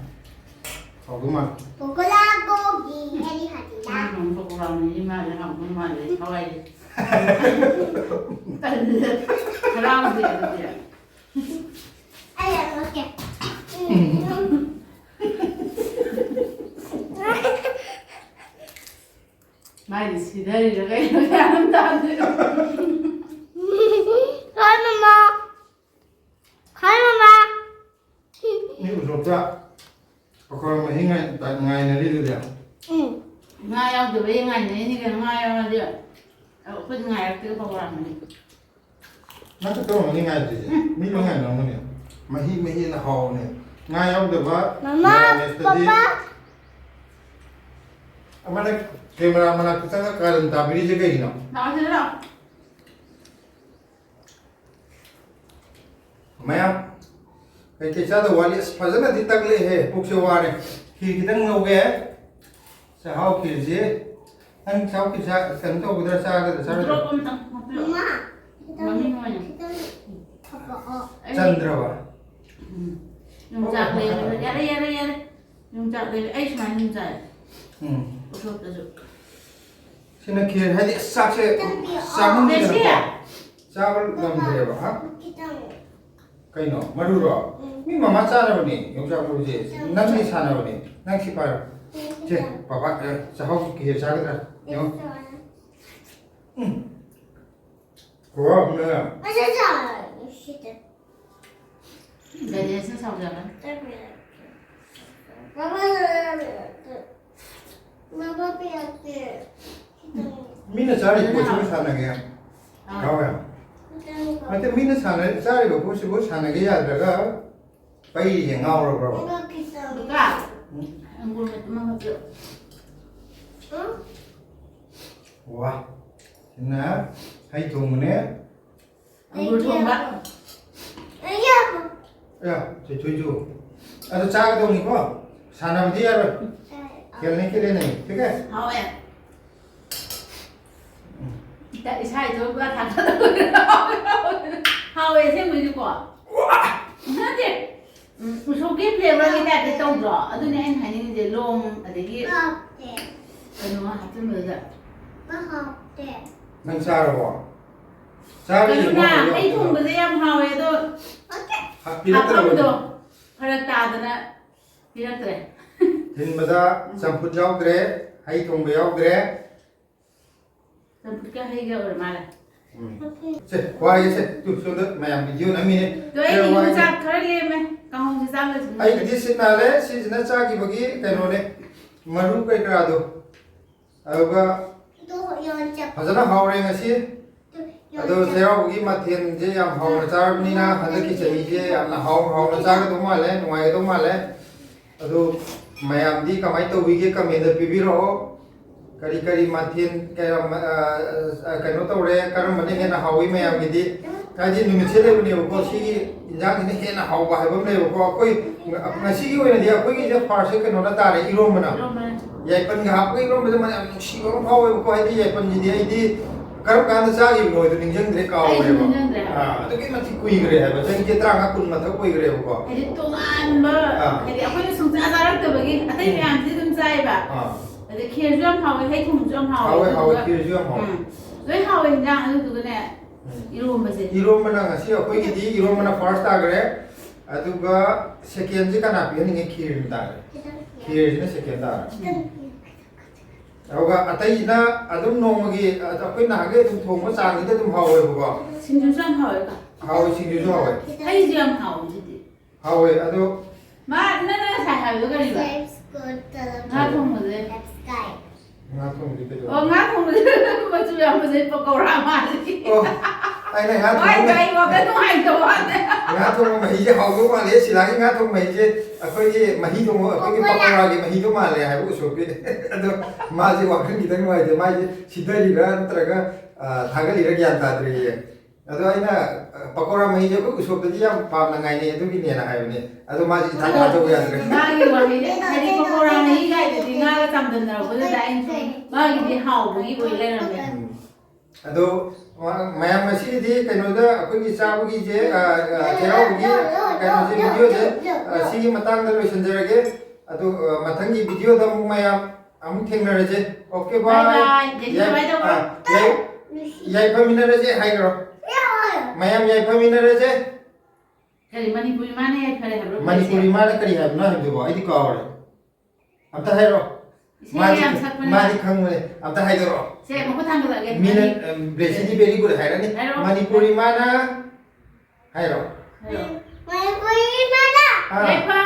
ꯍꯥꯎꯗꯧ ꯃꯥꯜꯂꯦ꯫ ꯄꯀꯣꯔꯥ ꯀꯣꯕꯤ ꯑꯩ ꯍꯥꯏꯗꯤꯅ꯫ ꯎꯝ, ꯄꯀꯣꯔꯥ ꯃꯍꯤ ꯃꯥꯜꯂꯦ, ꯍꯥꯎꯗꯧ ꯃꯥꯜꯂꯦ, ꯍꯋꯥꯏ꯫ ꯇꯜꯂꯦ꯫ ꯍꯔꯥꯎꯗꯦ ꯑꯗꯨꯗꯤ꯫ ꯑꯩ ꯌꯥꯝ ꯅꯣꯛꯀꯦ꯫ ꯎꯝ꯫ ꯃꯥꯏꯗꯤ ꯁꯤꯊꯔꯤꯔ ꯀꯩꯅꯣ ꯒ꯭ꯌꯥꯟ ꯑꯃ ꯇꯥꯗꯦ꯫ ꯍꯣꯏ, ꯃꯃꯥ꯫ ꯍꯣꯏ, ꯃꯃꯥ꯫ ꯃꯤ ꯎꯁꯣꯞꯇ ꯄꯀꯣꯔꯥ ꯃꯍꯤ ꯉꯥꯏ-, ꯉꯥꯏꯅꯔꯤꯗꯨꯗꯤ꯫ ꯎꯝ꯫ ꯉꯥ ꯌꯥꯎꯗꯕꯩ ꯉꯥꯏꯅꯔꯤꯅꯤ ꯀꯩꯅꯣ, ꯉꯥ ꯌꯥꯎꯔꯗꯤ ꯑꯩꯈꯣꯏꯗꯤ ꯉꯥꯏꯔꯛꯇꯦ ꯄꯀꯣꯔꯥ ꯃꯍꯤ꯫ ꯅꯪ ꯈꯛꯇ ꯑꯣꯏꯔꯝꯒꯅꯤ ꯉꯥꯏꯗ꯭ꯔꯤꯁꯦ꯫ ꯎꯝ꯫ ꯃꯤ ꯂꯣꯏ ꯉꯥꯏꯅꯔꯝꯒꯅꯤ꯫ ꯃꯍꯤ, ꯃꯍꯤꯅ ꯍꯥꯎꯕꯅꯦ꯫ ꯉꯥ ꯌꯥꯎꯗꯕ ꯃꯃꯥ, ꯃꯦꯔꯥꯃꯦꯁꯇꯗꯤ꯫ ꯄꯄꯥ꯫ ꯑꯃꯅ ꯀꯦꯃꯦꯔꯥ ꯃꯅꯥꯛꯇ ꯆꯪꯉꯒ ꯀꯥꯔꯟ ꯇꯥꯕꯤꯔꯤꯁꯦ ꯀꯩꯒꯤꯅꯣ? ꯂꯥꯛꯑꯣ ꯁꯤꯗ ꯂꯥꯛꯑꯣ꯫ ꯃꯌꯥꯝ, ꯀꯩꯀꯩ ꯆꯥꯗꯧ ꯋꯥꯠꯂꯤ? ꯑꯁ, ꯐꯖꯅꯗꯤ ꯇꯛꯂꯛꯑꯦꯍꯦ, ꯄꯨꯛꯁꯦ ꯋꯥꯔꯦ꯫ ꯈꯤꯔ ꯈꯤꯇꯪ ꯂꯧꯒꯦ꯫ ꯆꯥꯛꯍꯥꯎ ꯈꯤꯔꯁꯤ꯫ ꯅꯪ ꯆꯥꯎ ꯄꯤꯖ ꯀꯩꯅꯣ ꯇꯧꯒꯗ꯭ꯔꯥ, ꯆꯥꯒꯗ꯭ꯔꯥ, ꯆꯥꯔꯣꯏꯗ꯭ꯔꯥ? ꯗ꯭ꯔꯣꯞ ꯑꯃꯇꯪ ꯍꯥꯞꯄꯤꯔꯛꯑꯣ꯫ ꯃꯃꯥ ꯃꯃꯤꯡ ꯑꯣꯏꯅ꯫ ꯈꯤꯇꯪ ꯊꯛꯂꯛꯑꯣ꯫ ꯑꯩ ꯆꯟꯗ꯭ꯔꯕ? ꯎꯝ꯫ ꯌꯣꯡꯆꯥꯛ ꯂꯩꯕꯗꯣ ꯌꯥꯔꯦ ꯌꯥꯔꯦ ꯌꯥꯔꯦ꯫ ꯌꯣꯡꯆꯥꯛ ꯂꯩꯕ ꯑꯩ ꯁꯨꯃꯥꯏꯅ ꯑꯗꯨꯝ ꯆꯥꯏ꯫ ꯎꯝ꯫ ꯎꯁꯣꯞꯇꯁꯨ꯫ ꯁꯤꯅ ꯈꯦꯔ ꯍꯥꯏꯗꯤ ꯑꯁ ꯆꯥꯛꯁꯦ ꯆꯟꯕꯤꯔꯛꯑꯣ꯫ ꯆꯥꯃꯟꯗꯅꯀꯣ ꯃꯦꯁꯤ! ꯆꯥꯕ ꯉꯝꯗ꯭ꯔꯦꯕ꯫ ꯍꯥ? ꯈꯤꯇꯪ꯫ ꯀꯩꯅꯣ? ꯃꯔꯨꯔꯣ? ꯃꯤ ꯃꯃꯥ ꯆꯥꯅꯕꯅꯦ ꯌꯣꯡꯆꯥꯛ ꯃꯔꯨꯁꯦ꯫ ꯅꯪꯒꯤ ꯁꯥꯟꯅꯕꯅꯦ꯫ ꯅꯪ ꯁꯤ ꯄꯥꯏꯔꯣ꯫ ꯁꯦ, ꯄꯥꯄꯥ, ꯑꯦ, ꯆꯥꯛꯍꯥꯎ ꯈꯦꯔ ꯆꯥꯒꯗ꯭ꯔꯥ? ꯌꯦꯡꯉꯣ꯫ ꯎꯝ꯫ ꯈꯨꯍꯥꯎ ꯑꯃ꯫ ꯑꯁ, ꯑꯁ, ꯑꯁ, ꯁꯤꯗ꯫ ꯒꯅꯦꯁꯅ ꯁꯥꯎꯖꯔꯅꯤ꯫ ꯃꯃꯥ, ꯃꯃꯥ ꯄꯤꯔꯛꯀꯦ꯫ ꯈꯤꯇꯪ꯫ ꯃꯤꯅ ꯆꯥꯔꯤ ꯄꯣꯠꯁꯤꯕꯨ ꯁꯥꯟꯅꯒꯦ꯫ ꯑꯥ꯫ ꯌꯥꯎꯋꯦ꯫ ꯈꯤꯇꯪ꯫ ꯅꯠꯇꯦ, ꯃꯤꯅ ꯁꯥꯟꯅ-, ꯆꯥꯔꯤꯕ ꯄꯣꯠꯁꯤꯕꯨ ꯁꯥꯟꯅꯒꯦ ꯌꯥꯗ꯭ꯔꯒ ꯄꯩꯔꯤꯁꯦ ꯉꯥꯎꯔꯕ꯭ꯔꯕ? ꯃꯃꯥ ꯈꯤꯇꯪ꯫ ꯂꯨꯀꯥ, ꯎꯝ? ꯑꯪꯒꯨꯔ ꯃꯇꯨꯝ ꯑꯃ ꯍꯥꯞꯄꯤꯔꯛꯑꯣ꯫ ꯎꯝ? ꯋꯥ꯫ ꯁꯤꯅ ꯍꯩ ꯊꯣꯡꯕꯅꯦ꯫ ꯑꯪꯒꯨꯔ ꯊꯣꯡꯕ꯫ ꯑꯩ ꯌꯥꯕ꯫ ꯑꯌꯥ, ꯊꯣꯏꯊꯣꯏꯁꯨ꯫ ꯑꯗꯨ ꯆꯥꯒꯗꯧꯅꯤꯀꯣ꯫ ꯁꯥꯟꯅꯕꯗꯤ ꯌꯥꯔꯣꯏ꯫ ꯈꯦꯜꯅꯩ, ꯈꯦꯜꯅꯩ꯫ ꯊꯤꯛ ꯍꯦ? ꯍꯥꯎꯋꯦ꯫ ꯎꯝ꯫ ꯏꯁꯥ ꯏꯇꯣꯝ ꯄꯨꯔꯥ ꯊꯥꯒꯠꯂꯕꯅꯤꯅ ꯍꯥꯎꯋꯦ ꯑꯁꯦꯡꯕꯩꯗꯤꯀꯣ꯫ ꯅꯠꯇꯦ꯫ ꯎꯝ, ꯎꯁꯣꯞꯀꯤ ꯐ꯭ꯂꯦꯚꯔꯒꯤ ꯇꯥꯏꯞꯇ ꯇꯧꯗ꯭ꯔꯣ? ꯑꯗꯨꯅꯦ ꯑꯩꯅ ꯍꯥꯏꯅꯤꯡꯉꯤꯁꯦ, ꯂꯣꯡ ꯑꯗꯒꯤ ꯍꯥꯎꯇꯦ꯫ ꯀꯩꯅꯣ ꯍꯥꯞꯆꯤꯟꯕꯗꯨꯗ꯫ ꯃꯥ ꯍꯥꯎꯇꯦ꯫ ꯅꯪ ꯆꯥꯔꯕꯣ? ꯆꯥꯔꯗꯤ ꯀꯩꯅꯣꯅ ꯌꯦꯡꯉꯣ, ꯍꯩ ꯍꯥꯎꯕ꯭ꯔꯥ? ꯊꯣꯡꯕꯁꯦ ꯌꯥꯝ ꯍꯥꯎꯋꯦ ꯑꯗꯣ, ꯍꯥꯞꯄꯤꯔꯛꯇ꯭ꯔꯕꯅꯦ꯫ ꯍꯥꯞꯐꯝꯗꯣ ꯐꯔꯛ ꯇꯥꯗꯅ ꯄꯤꯔꯛꯇ꯭ꯔꯦ꯫ ꯊꯤꯟꯕꯗ ꯆꯝꯐꯨꯠ ꯌꯥꯎꯗ꯭ꯔꯦ, ꯍꯩ ꯊꯣꯡꯕ ꯌꯥꯎꯗ꯭ꯔꯦ꯫ ꯆꯝꯐꯨꯠꯀ ꯍꯩꯒ ꯑꯣꯏꯔ ꯃꯥꯜꯂꯦ꯫ ꯎꯝ꯫ ꯁꯦ, ꯋꯥꯏꯒꯦ ꯁꯦ꯫ ꯇꯨ, ꯁꯣꯝꯗ ꯃꯌꯥꯝ ꯚꯤꯗꯤꯑꯣ ꯅꯝꯃꯤꯅꯦ꯫ ꯑꯗꯣ ꯑꯩꯗꯤ ꯁꯦ, ꯋꯥꯏꯒꯦ꯫ ꯌꯣꯡꯆꯥꯛ ꯈꯔ ꯂꯦꯝꯃꯦ꯫ ꯀꯥꯡꯍꯧꯁꯦ ꯆꯥꯕ ꯂꯣꯏꯁꯤꯟꯕ꯫ ꯑꯩꯒꯤꯗꯤ ꯁꯤꯠ ꯅꯥꯜꯂꯦ꯫ ꯁꯤꯁꯤꯅ ꯆꯥꯈꯤꯕꯒꯤ ꯀꯩꯅꯣꯅꯦ, ꯃꯔꯨ ꯀꯩꯀꯥꯗꯣ꯫ ꯑꯗꯨꯒ ꯑꯗꯣ ꯌꯣꯟꯆꯥꯛ꯫ ꯐꯖꯅ ꯍꯥꯎꯔꯦ ꯉꯁꯤ꯫ ꯑꯗꯣ ꯆꯩꯔꯥꯎꯕꯒꯤ ꯃꯊꯦꯜꯁꯦ ꯌꯥꯝ ꯍꯥꯎꯅ ꯆꯥꯔꯕꯅꯤꯅ ꯍꯟꯗꯛꯀꯤ ꯆꯍꯤꯁꯦ ꯌꯥꯝꯅ ꯍꯥꯎ ꯍꯥꯎꯅ ꯆꯥꯒꯗꯧ ꯃꯥꯜꯂꯦ, ꯅꯨꯡꯉꯥꯏꯒꯗꯧ ꯃꯥꯜꯂꯦ꯫ ꯑꯗꯣ ꯃꯌꯥꯝꯗꯤ ꯀꯃꯥꯏꯅ ꯇꯧꯕꯤꯒꯦ? ꯀꯃꯦꯟꯗ ꯄꯤꯕꯤꯔꯛꯑꯣ꯫ ꯀꯔꯤ ꯀꯔꯤ ꯃꯊꯦꯜ ꯀꯌꯥꯝ, ꯑ, ꯑ, ꯀꯩꯅꯣ ꯇꯧꯔꯦ, ꯀꯔꯝꯕꯅ ꯍꯦꯟꯅ ꯍꯥꯎꯏ ꯃꯌꯥꯝꯒꯤꯗꯤ? ꯍꯥꯏꯗꯤ ꯅꯨꯃꯤꯠꯁꯦ ꯂꯩꯕꯅꯦꯕꯀꯣ, ꯁꯤꯒꯤ ꯏꯟꯖꯥꯡꯁꯤꯅ ꯍꯦꯟꯅ ꯍꯥꯎꯕ ꯍꯥꯏꯕ ꯑꯃ ꯂꯩꯌꯦꯕꯀꯣ꯫ ꯑꯩꯈꯣꯏ ꯉ-, ꯉꯁꯤꯒꯤ ꯑꯣꯏꯅꯗꯤ ꯑꯩꯈꯣꯏꯒꯤꯁꯦ ꯐꯥꯔꯁꯁꯦ ꯀꯩꯅꯣꯅ ꯇꯥꯔꯦ, ꯏꯔꯣꯝꯕꯅ꯫ ꯏꯔꯣꯝꯕꯅ꯫ ꯌꯥꯏꯄꯟꯒ ꯍꯥꯞꯄꯒ ꯏꯔꯣꯝꯕꯁꯦ ꯃꯅꯝ ꯌꯥꯝ ꯅꯨꯡꯁꯤꯕ ꯑꯃ ꯐꯥꯎꯋꯦꯕꯀꯣ꯫ ꯍꯥꯏꯗꯤ ꯌꯥꯏꯄꯟꯁꯤꯗꯤ ꯑꯩꯗꯤ ꯀꯔꯝ ꯀꯥꯟꯗ ꯆꯥꯈꯤꯕꯅꯣ ꯍꯥꯏꯗꯣ ꯅꯤꯡꯁꯤꯡꯗ꯭ꯔꯦ, ꯑꯩꯁꯨ ꯀꯥꯎꯔꯦꯕ꯫ ꯅꯤꯡꯁꯤꯡꯗ꯭ꯔꯦ꯫ ꯑꯥ, ꯑꯗꯨꯛꯀꯤ ꯃꯇꯤꯛ ꯀꯨꯏꯈ꯭ꯔꯦ ꯍꯥꯏꯕ, ꯆꯍꯤꯁꯦ ꯇꯔꯥꯃꯉꯥ ꯀꯨꯟ ꯃꯊꯛ ꯑꯣꯏꯈ꯭ꯔꯦꯕꯀꯣ꯫ ꯍꯥꯏꯗꯤ ꯇꯣꯉꯥꯟꯕ, ꯑꯥ꯫ ꯍꯥꯏꯗꯤ ꯑꯩꯈꯣꯏꯅ ꯁꯨꯡꯆꯥ ꯆꯥꯔꯛꯇꯕꯒꯤ ꯑꯇꯩ ꯎꯝ꯫ ꯃꯌꯥꯝꯁꯤ ꯑꯗꯨꯝ ꯆꯥꯏꯕ꯫ ꯑꯥ꯫ ꯑꯗꯩ ꯈꯦꯔꯁꯨ ꯌꯥꯝ ꯍꯥꯎꯋꯦ, ꯍꯩ ꯊꯣꯡꯕꯁꯨ ꯌꯥꯝ ꯍꯥꯎꯋꯦ, ꯍꯥꯎꯋꯦ, ꯍꯥꯎꯋꯦ, ꯑꯗꯨꯗꯨꯒ ꯈꯦꯔꯁꯨ ꯌꯥꯝ ꯍꯥꯎꯋꯦ꯫ ꯎꯝ꯫ ꯂꯣꯏ ꯍꯥꯎꯋꯦ ꯍꯤꯟꯖꯥꯡ, ꯑꯗꯨꯗꯨꯒꯅꯦ, ꯎꯝ꯫ ꯏꯔꯣꯝꯕꯁꯦ꯫ ꯏꯔꯣꯝꯕꯅ ꯉꯁꯤ ꯑꯩꯈꯣꯏꯒꯤꯗꯤ ꯏꯔꯣꯝꯕꯅ ꯐꯥꯔꯁ ꯇꯥꯈ꯭ꯔꯦ꯫ ꯑꯗꯨꯒ ꯁꯦꯀꯦꯟꯁꯦ ꯀꯅꯥ ꯄꯤꯍꯟꯅꯤꯡꯉꯦ? ꯈꯦꯔꯅ ꯇꯥꯔꯦ꯫ ꯈꯦꯔꯁꯤꯅ ꯁꯦꯀꯦꯟ ꯇꯥꯔꯦ꯫ ꯎꯝ꯫ ꯑꯗꯨꯒ ꯑꯇꯩꯁꯤꯅ ꯑꯗꯨꯝ ꯅꯣꯡꯃꯒꯤ, ꯑ, ꯑꯩꯈꯣꯏ ꯅꯍꯥꯟꯒꯩ ꯑꯗꯨꯝ ꯊꯣꯡꯕ ꯆꯥꯡꯁꯤꯗ ꯑꯗꯨꯝ ꯍꯥꯎꯋꯦꯕꯀꯣ꯫ ꯁꯤꯡꯖꯨꯁꯨ ꯌꯥꯝ ꯍꯥꯎꯋꯦꯀꯣ꯫ ꯍꯥꯎꯋꯦ, ꯁꯤꯡꯖꯨꯁꯨ ꯍꯥꯎꯋꯦ꯫ ꯍꯩꯁꯨ ꯌꯥꯝ ꯍꯥꯎꯋꯦ ꯑꯗꯨꯗꯤ꯫ ꯍꯥꯎꯋꯦ, ꯑꯗꯣ ꯃꯥ, ꯅꯪꯅ ꯉꯁꯥꯏ ꯍꯥꯏꯕꯗꯣ ꯀꯔꯤꯕ? ꯉꯥ ꯊꯣꯡꯕꯁꯦ꯫ ꯉꯥ ꯊꯣꯡꯕꯗꯤ ꯀꯩꯗꯧꯕ? ꯑꯣ, ꯉꯥ ꯊꯣꯡꯕꯁꯦ ꯃꯆꯨ ꯌꯥꯝ ꯐꯖꯩ, ꯄꯀꯧꯔꯥ ꯃꯥꯜꯂꯤ꯫ ꯑꯣ, ꯑꯩꯅ ꯉꯥ ꯊꯣꯡꯕ ꯃꯥꯏ ꯃꯍꯤ-, ꯀꯔꯤ ꯋꯥꯈꯜ ꯅꯨꯡꯉꯥꯏꯇꯕ ꯋꯥꯅꯦ꯫ ꯉꯥ ꯊꯣꯡꯕ ꯃꯍꯤꯁꯦ ꯍꯥꯎꯗꯧ ꯃꯥꯜꯂꯦ, ꯁꯤꯂꯥꯒꯤ ꯉꯥ ꯊꯣꯡꯕ ꯃꯍꯤꯁꯦ꯫ ꯑꯩꯈꯣꯏꯒꯤ ꯃꯍꯤ ꯊꯣꯡꯕ, ꯑꯩꯈꯣꯏꯒꯤ ꯄꯀꯧꯔꯥ꯫ ꯄꯀꯧꯔꯥꯒꯤ ꯃꯍꯤꯗꯣ ꯃꯥꯜꯂꯦ ꯍꯥꯏꯕ ꯎꯁꯣꯞꯀꯤ꯫ ꯑꯗꯣ ꯃꯥꯁꯦ ꯋꯥꯈꯜ ꯈꯤꯇꯪ ꯅꯨꯡꯉꯥꯏꯇꯦ, ꯃꯥꯏꯁꯦ ꯁꯤꯊꯔꯤꯔꯥ ꯅꯠꯇ꯭ꯔꯒ, ꯑ, ꯊꯥꯒꯠꯂꯤꯔꯥ ꯒ꯭ꯌꯥꯟ ꯇꯥꯗ꯭ꯔꯤꯌꯦ꯫ ꯑꯗꯣ ꯑꯩꯅ, ꯑ, ꯄꯀꯧꯔꯥ ꯃꯍꯤꯁꯦ ꯑꯩꯈꯣꯏ ꯎꯁꯣꯞꯇꯗꯤ ꯌꯥꯝ ꯄꯥꯝꯅ ꯉꯥꯏꯅꯩ, ꯑꯗꯨꯒꯤꯅꯦꯅ ꯍꯥꯏꯕꯅꯦ꯫ ꯑꯗꯣ ꯃꯥꯁꯦ ꯏꯊꯥ ꯊꯥꯖꯧ ꯌꯥꯗ꯭ꯔꯦ꯫ ꯃꯥꯒꯤ ꯋꯥꯍꯩꯁꯦ, ꯍꯥꯏꯗꯤ ꯄꯀꯧꯔꯥ ꯃꯍꯤ ꯀꯥꯏꯗꯨꯗꯤ ꯉꯥꯒ ꯆꯥꯡꯗꯝꯅꯔꯛꯄꯗꯨꯗ ꯑꯩꯅ ꯁꯨꯝ ꯃꯥꯒꯤꯗꯤ ꯍꯥꯎꯕꯒꯤ ꯑꯣꯏ ꯂꯩꯔꯝꯃꯦ꯫ ꯎꯝ꯫ ꯑꯗꯣ ꯃ-, ꯃꯌꯥꯝ ꯉꯁꯤꯒꯤꯗꯤ ꯀꯩꯅꯣꯗ ꯑꯩꯈꯣꯏꯒꯤ ꯆꯥꯕꯒꯤꯁꯦ, ꯑ, ꯑ, ꯆꯩꯔꯥꯎꯕꯒꯤ ꯀꯩꯅꯣꯁꯦ, ꯚꯤꯗꯤꯑꯣꯁꯦ, ꯑ, ꯁꯤꯒꯤ ꯃꯇꯥꯡꯗ ꯂꯣꯏꯁꯤꯟꯖꯔꯒꯦ꯫ ꯑꯗꯨ, ꯑ, ꯃꯊꯪꯒꯤ ꯚꯤꯗꯤꯑꯣꯗ ꯑꯃꯨꯛ ꯃꯌꯥꯝ ꯑꯃꯨꯛ ꯊꯦꯡꯅꯔꯁꯦ꯫ ꯑꯣꯀꯦ, ꯕꯥꯏ ꯕꯥꯏ꯫ ꯕꯥꯏ꯫ ꯌꯥꯏ-, ꯕꯥꯏ ꯇꯧꯔꯣ꯫ ꯑ, ꯌꯥꯏ-, ꯌꯥꯏꯐꯃꯤꯟꯅꯔꯁꯦ ꯍꯥꯏꯈ꯭ꯔꯣ꯫ ꯃꯌꯥꯝ ꯌꯥꯏꯐꯃꯤꯟꯅꯔꯁꯦ꯫ ꯀꯔꯤ ꯃꯅꯤꯄꯨꯔꯤ ꯃꯥꯅ ꯌꯥꯏꯐꯔꯦ ꯍꯥꯏꯕ꯭ꯔꯣ? ꯃꯅꯤꯄꯨꯔꯤ ꯃꯥꯅ ꯀꯔꯤ ꯍꯥꯏꯕꯅꯣ ꯍꯥꯏꯕꯗꯨꯕꯣ? ꯑꯩꯗꯤ ꯀꯥꯎꯔꯦ꯫ ꯑꯝꯇ ꯍꯥꯏꯔꯣ꯫ ꯏꯁꯩ ꯃꯥꯗꯤ ꯌꯥꯝ ꯈꯪ-, ꯁꯛꯄꯅꯦ꯫ ꯃꯥꯗꯤ ꯈꯪꯕꯅꯦ꯫ ꯑꯝꯇ ꯍꯥꯏꯗꯣꯔꯛꯑꯣ꯫ ꯁꯦ, ꯃꯈꯨꯠ ꯊꯥꯡꯒꯠꯂꯛꯑꯒꯦ꯫ ꯃꯤꯅ, ꯃꯅꯤ-, ꯑꯝ, ꯕ꯭ꯂꯦꯁꯤꯗꯤ very good ꯍꯥꯏꯔꯅꯤ꯫ ꯍꯥꯏꯔꯣ꯫ ꯃꯅꯤꯄꯨꯔꯤ ꯃꯥꯅ ꯍꯥꯏꯔꯣ꯫ ꯍꯥꯏꯔꯣ꯫ ꯃꯅꯤꯄꯨꯔꯤ ꯃꯥꯅ꯫ ꯑꯥ꯫ ꯌꯥꯏꯐ-